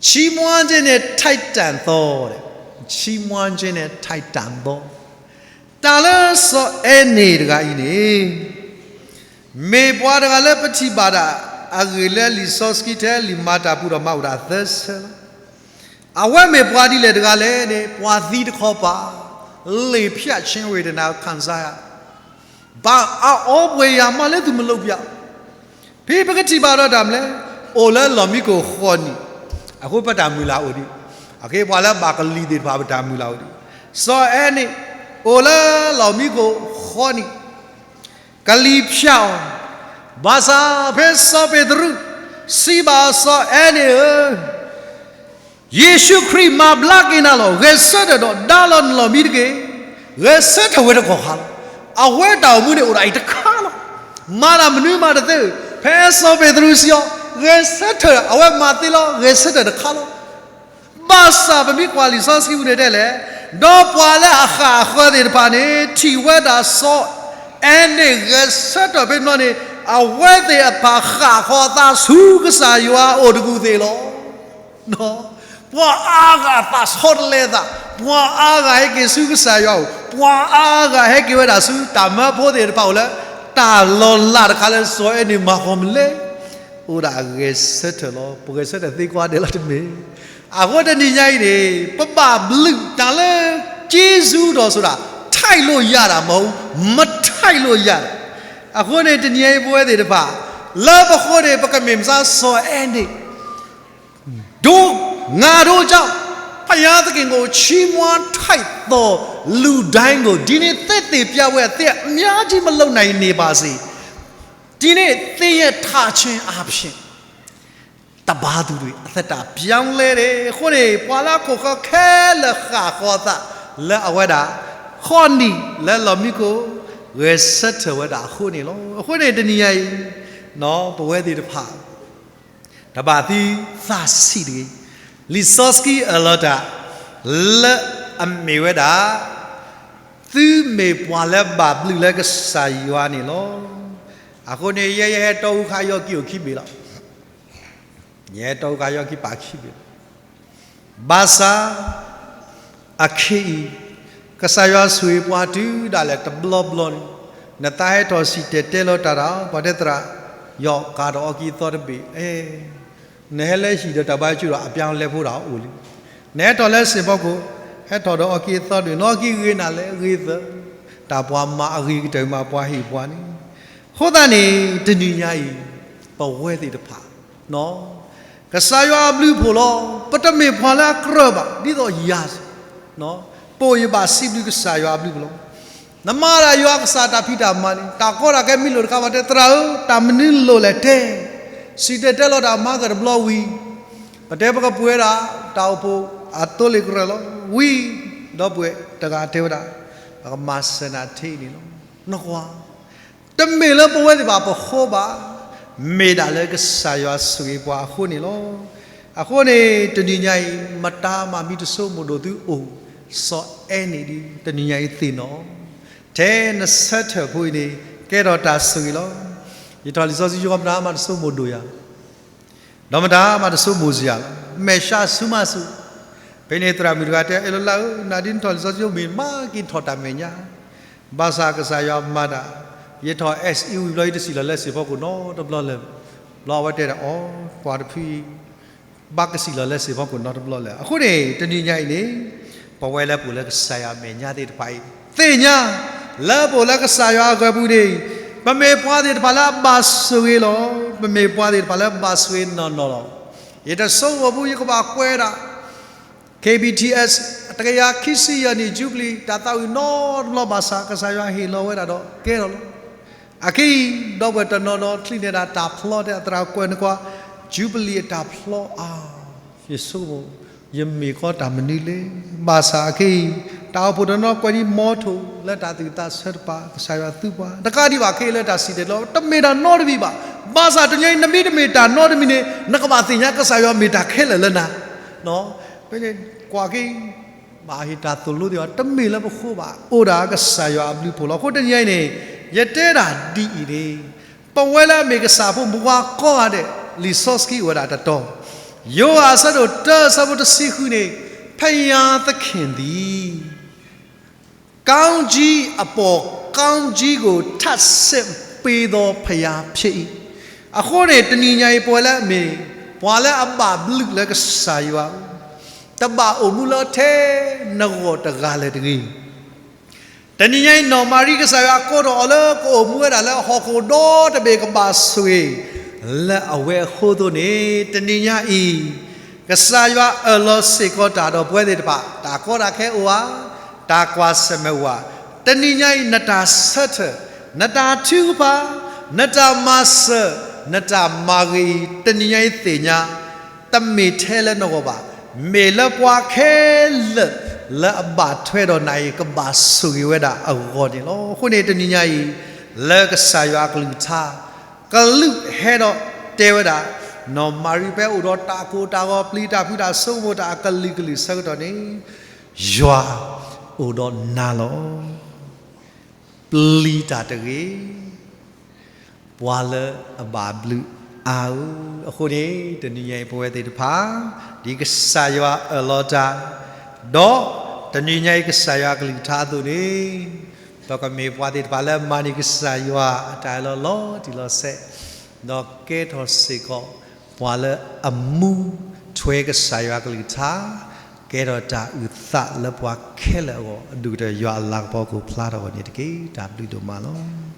ချီးမွမ်းခြင်းနဲ့ ထိုက်တန်သော, ချီးမွမ်းခြင်းနဲ့ ထိုက်တန်သော, တၢ်လၢစီၤအဲန့ၣ်တဂၤအံၤန့ၣ် မ့ၢ်ပှၤတဂၤလၢပထံၣ်ဘၣ်ဒၣ်အဂ့ၢ်လၢလံာ်စီဆှံထဲ လံာ်မၤတၢ်ပူၤဒီးမၤအိၣ်ဒၣ်သၢဆၢလီၤ. အဝဲမ့ၢ်ပှၤဒ်လဲၣ်တဂၤလဲၣ်န့ၣ် ပှၤသံတခီပၤ, လေဖြတ်ခြင်းဝေဒနာခံစားရ, ဘၣ်အီၣ်ပှဲၤယၤမးလၢသူၣ်မလိၣ်ပျၢ်, ဖဲပကထံၣ်ဘၣ်ဒီးတၢ်မနုၤလဲၣ်, အိၣ်လၢလီၢ်မံခိၣ်ဃိးနံၣ်, အဃိပတၢ်မုၢ်လၢ်အိၣ်ဒံး, အဃိပှၤလၢဘၣ်ကလံၤသ့ၣ်တဖၣ်ပတၢ်မုၢ်လၢ်အိၣ်ဒံး, စီၤအဲန့ၣ် အိၣ်လၢလီၢ်မံခိၣ်ဃိးနံၣ် ကလံၤဖၠးအီၤ, ဘၣ်ဆၣ်ဖဲစီၤပ့းတရူး စံးဘၣ်စီၤအဲန့ၣ်ဧၢ, ယ့ၣ်ၡူးခရံာ်မၤဘျါက့ၤနၤလီၤ. ဂဲၤဆၢထၢၣ်ဒီးဒါလီၤနလီၢ်မံတက့ၢ်. ဂဲၤဆၢထၢၣ်ဝဲတကီၢ်ခါလီၤ. အဝဲတၢ်အိၣ်မူန့ၣ်အိၣ်ဒၣ်အံၤတခါလီၤ. မၤတၢ်မနုၤမးတသ့, ဖဲစီၤပ့းတရူးစံးအီၤ, ဂဲၤဆၢထၢၣ် အဝဲမၤသ့လီၤ. ဂဲၤဆၢထၢၣ်တခါလီၤ. ဘၣ်ဆၣ်ပမ့ၢ်ကွၢ်လံာ်စီဆှံပူၤန့ၣ်တဲလဲၣ်, ဒီးပှၤလၢအဃၣ်အဃၢၤသ့ၣ်တဖၣ်န့ၣ် ထံၣ်ဝဲဒၣ်စီၤအဲန့ၣ်ဂဲၤဆၢထၢၣ်ဖဲန့ၣ်န့ၣ်, အဝဲသ့ၣ်အဖၣ်ဃၣ်ဃီၤအသးဆူကစၢ်ယွၤအအိၣ်တကူၣ်သ့ၣ်လီၤ. ပှၤအါဂၤအသးဆီတလဲအသး, ပှၤအါဂၤဟဲက့ၤဆူကစၢ်ယွၤအအိၣ်, ပှၤအါဂၤဟဲက့ၤဝဲဒၣ်ဆူတၢ်မၢဖိသ့ၣ်တဖၣ်အိၣ်လၢ တၢ်လီၤလးတခါလၢစီၤအဲန့ၣ်မၤဃီၤမလဲၣ်. အိၣ်ဒၣ်အဂဲၤဆၢထၢၣ်လီၤ. ပဂဲၤဆၢထၢၣ်သ့ကွၢ်ဒဲးလီၤတမ့ၢ်. အဃိတနံၤညါအံၤန့ၣ် ပဘၣ်ဘျုးတၢ်လၢ ကျေးဇူးတော်ဆိုတာ ထိုက်လို့ရတာမဟုတ်ဘူး, မထိုက်လို့ရတာ. အဃိန့ၣ်တနံၤညါအံၤပဝဲသ့ၣ်တဖၣ် လၢပဃိန့ၣ် ပကမ့ၢ်မဆါစီၤအဲန့ၣ် တို့, ငါတို့ကြောင့် ဘုရားသခင်ကို ချီးမွမ်းထိုက်သော လူတိုင်းကို ဒီနေ့ သက်သေပြပွဲ အသင်းအများကြီး မလုပ်နိုင်နေပါစေ. ဒီနေ့ သင်ရဲ့ထခြင်းအားဖြင့် တပါးသူတွေ အသက်တာပြောင်းလဲတယ်. အဃိန့ၣ် ပှၤလၢအခိၣ်ဃၢခဲလၢာ်ဃၣ်ဃီၤသး လၢအဝဲဒၣ် ဃိးနံၣ်လၢလီၢ်မံခိၣ် ဂဲၤဆၢထၢၣ်ဝဲဒၣ်အဃိန့ၣ်လီၤ. အဃိန့ၣ် တနံၤညါအံၤ ပဝဲသ့ၣ်တဖၣ် တဘၣ်သံသးဆံးတဂ့ၤ. လံာ်စီဆှံအၢၣ်လီၤတၢ် လၢအမ့ၢ်ဝဲဒၣ် သုမ့ၢ်ပှၤလၢဘၣ်ဘျုးလၢကစၢ်ယွၤန့ၣ်လီၤ. အဃိန့ၣ် ယဲယဟဲတီအူခါယီၤကံအိၣ်ခံဘ့ၣ်လီၤ. ယဟဲတီအူခါယီၤကံပာ်ခံဘ့ၣ်လီၤ. ဘၣ်ဆၣ် အခဲအံၤ ကစၢ်ယွၤဆိၣ်ဂ့ၤပှၤတုၤဒၣ်လဲာ်တဘျီဘျီန့ၣ်, နသးဟဲထီၣ်စံၣ်တဲၤတဲလီၤတၢ်ဒီး ပှၤတဲသရၣ် ယီၤကၤဒီးအီကံအသီတဘ့ၣ်, အဲ နဟဲလၢဟံၣ်ဒီးတၢ်ဘါကၠိဒီး အပြောင်းအလဲဖိတၢ်အိၣ်လံ. နဟဲထီၣ်လၢစ့ၢ်ဖီခိၣ် ဟဲထီၣ်ဒီးအီကံအသီတဘ့ၣ်, နအီကံဂ့ၤနၤလဲၣ် ဂ့ၤသၢ, တၢ်ပှၤမၤအဂ့ၤကတၢၢ်မး ပှၤဟ့ၣ်ပှၤန့ၣ်. အဃိသတးန့ၣ် တနံၤညါအံၤ ပဝဲသ့ၣ်တဖၣ် ကစၢ်ယွၤအဘျုးအဖှိၣ်လီၤ. ပတမ့ၢ်ပှၤလၢအကြၢးဘၣ်, ဒ်သိးယၤ, ပအိၣ်ယဘၣ်စံးဘျုးကစၢ်ယွၤအဘျုးအဖှိၣ်လီၤ. နမၤဒၣ်ယွၤကစၢ်တၢ်ဖံးတၢ်မၤန့ၣ် တၢ်ကီတၢ်ခဲမ့ၢ်လိၣ်တခါ ပှၤတဲသရၣ်ဧၢ, တၢ်မနုၤလိၣ်လဲၣ်တဲ, စံၣ်တဲၤတဲလီၤတၢ်မၤကတဘျီဝံၤ, ပတဲပကပှဲၤဒၣ် တၢ်အိၣ်ဖှိၣ်အသိလ့ၣ်ကရၢလီၤ. ဝံၤ ဒီပုၢ်ဝဲၢ်တဂၤတဲဝဲဒၣ် ပကမၤစၢၤနၤထဲအံၤန့ၣ်လီၤ. နကွၢ် တမ့ၢ်လၢပဝဲသ့ၣ်တဖၣ်ပဃိဘၣ်, မ့ၢ်ဒၣ်လၢကစၢ်ယွၤဆိၣ်ဂ့ၤပှၤအဃိန့ၣ်လီၤ. အဃိန့ၣ် တနံၤညါအံၤ မတၤမၤမံတစိမိၣ်ဒိၣ်သုအိၣ်, စီၤအဲန့ၣ်ဒုး တနံၤညါအံၤသ့ၣ်နီၣ်, ထဲနဆၢထၢၣ်ဖိအံၤန့ၣ် ကဲထီၣ်တၢ်ဆိၣ်ဂ့ၤလီၤ. ယထီၣ်လံာ်စီဆှံယိၤကီး မတၤမၤတစိမိၣ်ဒိၣ်ယၤ ဒီးမတၤမၤတစိမိၣ်စ့ၢ်ယၤလီၤ. မဲာ်ဆှးဆူမးဆူ, ဖဲန့ၣ်သရၣ်မုၣ်တဂၤတဲ အဲၣ်လီၤလၢဧၢ, နၤဒ်နထီၣ်လံာ်စီဆှံယိၤမ့ၢ်မၤက့ၤထီၣ်တၢ်မဲာ်ညါ, ဘၣ်ဆၣ်ကစၢ်ယွၤမၤတၢ်, ယထီၣ် SE ဝံၤဘျီ ယတစံၣ်လီၤလၢစ့ၢ်ဖီခိၣ်နီတဘျီလၢၤ, ဘျီအဝဲတဲဒၣ်အီၤ, ကွၢ်တဖုအံၤ ဘၣ်ကစံၣ်လီၤလၢစ့ၢ်ဖီခိၣ်နီတဘျီလၢၤ. အဃိန့ၣ် တနံၤညါအံၤန့ၣ် ပဝဲလၢပအိၣ်လၢကစၢ်ယွၤအမဲာ်ညါသ့ၣ်တဖၣ်အံၤ သ့ၣ်ညါ လၢပအိၣ်လၢကစၢ်ယွၤအဂီၢ်ပူၤန့ၣ် ပမ့ၢ်ပှၤသ့ၣ်တဖၣ်လၢအဘၣ်ဆိၣ်ဂ့ၤလီၤ. ပမ့ၢ်ပှၤသ့ၣ်တဖၣ်လၢအဘၣ်ဆိၣ်ဂ့ၤနီၢ်နီၢ်လီၤ. ယတဆိကမိၣ်ဘူး ယကဘၣ်ကွဲးဒၣ် KBTS တကယၤခံဆံယဲၢ်နံၣ် Jubilee တၢ်သးဝံၣ်နီတဘျီဘၣ်ဆၣ် ကစၢ်ယွၤဟ့ၣ်လီၤဝဲဒၣ်ဒီးကဲထီၣ်လီၤ. အခဲအံၤ ဒီပုၢ်ဝဲၢ်တနီၤနီၤ ချံးန့ၢ်ဒၣ်တၢ်ဖျီ တဲသရၣ်ကွဲးန့ၢ်ကွၢ် Jubilee အတၢ်ဖျီအါ, ယဆိကမိၣ် ယမ့ၢ်ကီတၢ်မနုၤလဲၣ်. ဘၣ်ဆၣ်အခဲအံၤ တၢ်အိၣ်ဖှိၣ်တနီၤနီၤကွဲးဒ် motto လၢတၢ်သူၣ်သးဆၢတပၤ ကစၢ်ယွၤသူပှၤ တကးဒံးဘၣ်ခဲအံၤလၢတၢ်စံၣ်တဲၤတဲလီၤ တမ့ၢ်တၢ်နီတမံၤဘၣ်. ဘၣ်ဆၣ်တနံၤအံၤ နမ့ၢ်တမ့ၢ်တၢ်နီတမံၤန့ၣ် နကဘၣ်သ့ၣ်ညါကစၢ်ယွၤမ့ၢ်တၢ်ခဲလၢာ်လၢနၤ ဖဲန့ၣ် ကွၢ်က့ၤ ဘၣ်ဟ့ၣ်တၢ်သိၣ်လိသ့ၣ်တဖၣ် တမ့ၢ်လၢပဃိဘၣ် အိၣ်ဒၣ်ကစၢ်ယွၤအဘျုးအဖှိၣ်လီၤ. အဃိတနံၤအံၤန့ၣ် ယတဲဒၣ်ဒ်အံၤန့ၣ်, ပဝဲလၢအမ့ၢ်ကစၢ်ဖိမုၣ်ဖိကိးဂၤဒဲး, လံာ်စီဆှံအိၣ်ဝဲဒၣ်တတီၤ, ယိၤဟၣ်အဆၢဒိၣ်တၢ အဆၢဖိတဆံဃုန့ၣ်, ဘုရားသခင်သည် ကောင်းကြီးအပေါ်ကောင်းကြီးကို ထပ်ဆင့်ပေးသောဘုရားဖြစ်၏. အဃိန့ၣ် တနံၤညါအံၤ ပဝဲလၢအမ့ၢ် ပှၤလၢအဘၣ်ဘျုးလၢကစၢ်ယွၤ, တဘၣ်အိၣ်မူလၢထဲနဂီၢ်တဂၤလၢၤတဂ့ၤ. တနံၤညါအံၤ နီၢ်မၤရံကစၢ်ယွၤကိးထီၣ်အီၤလၢကအိၣ်မူဝဲဒၣ်လၢဟီၣ်ခိၣ်ဒီတဘ့ၣ်ကဘၣ်ဆိၣ်ဂ့ၤ, လၢအဝဲအဃိအသိးန့ၣ် တနံၤညါအံၤ ကစၢ်ယွၤအၢၣ်လီၤစ့ၢ်ကီးတၢ်ဒီးပဝဲသ့ၣ်တဖၣ်, တၢ်ကီတၢ်ခဲအိၣ်ဧါ, တၢ်ကွၢ်ဆၢၣ်မဲာ်အိၣ်ဧါ, တနံၤညါအံၤ နတၢ်ဆၢထၢၣ်, နတၢ်ထုကဖၣ်, နတၢ်မၤစၢၤ, နတၢ်မၤဂ့ၤအံၤ တနံၤညါအံၤသ့ၣ်ညါ တမ့ၢ်ထဲလၢနဂီၢ်ဘၣ်, မ့ၢ်လၢပှၤခဲလၢာ်လၢအဘၣ်ထွဲဒီးနၤအံၤ ကဘၣ်ဆိၣ်ဂ့ၤဝဲဒၣ်အဂီၢ်န့ၣ်လီၤ. အဃိန့ၣ် တနံၤညါအံၤ လၢကစၢ်ယွၤအကလုၢ်ကထါ ကလူးဟဲဒီးတဲဝဲဒၣ်, နီၢ်မၤရံဖဲအိၣ်ဒီးတၢ်ကိၢ်တၢ်ဂီၤ ပျံၤတၢ်ဖုးတၢ်ဆိကမိၣ်တၢ်အကလုာ်ကလုာ်ဆၢကတီၢ်န့ၣ်, ယွၤအိၣ်ဒီးနၤလီၤ. ပျံၤတၢ်တဂ့ၤ ပှၤလၢအဘၣ်ဘျုးအါဧၢ. အဃိန့ၣ် တနံၤညါအံၤပဝဲသ့ၣ်တဖၣ် ဒ်ကစၢ်ယွၤအၢၣ်လီၤတၢ်, ဒီးတနံၤညါအံၤကစၢ်ယွၤအကလုၢ်ကထါအသိးန့ၣ်, ပကမ့ၢ်ပှၤသ့ၣ်တဖၣ်လၢမၤန့ၢ်ကစၢ်ယွၤအတၢ်အၢၣ်လီၤလီၤတံၢ်လီၤဆဲး, ဒီးကဲထီၣ်စ့ၢ်ကီး ပှၤလၢအမူထွဲကစၢ်ယွၤအကလုၢ်ကထါ, ကဲထီၣ်တၢ်အုၣ်သးလၢပှၤခဲလၢာ်အဂီၢ်, အဒိၣ်ကတၢၢ်ယွၤအလၤကပီၤကအိၣ်ဖျါထီၣ်အဂီၢ်န့ၣ်တက့ၢ်. တၢ်ဘျုးဒိၣ်မးလီၤ.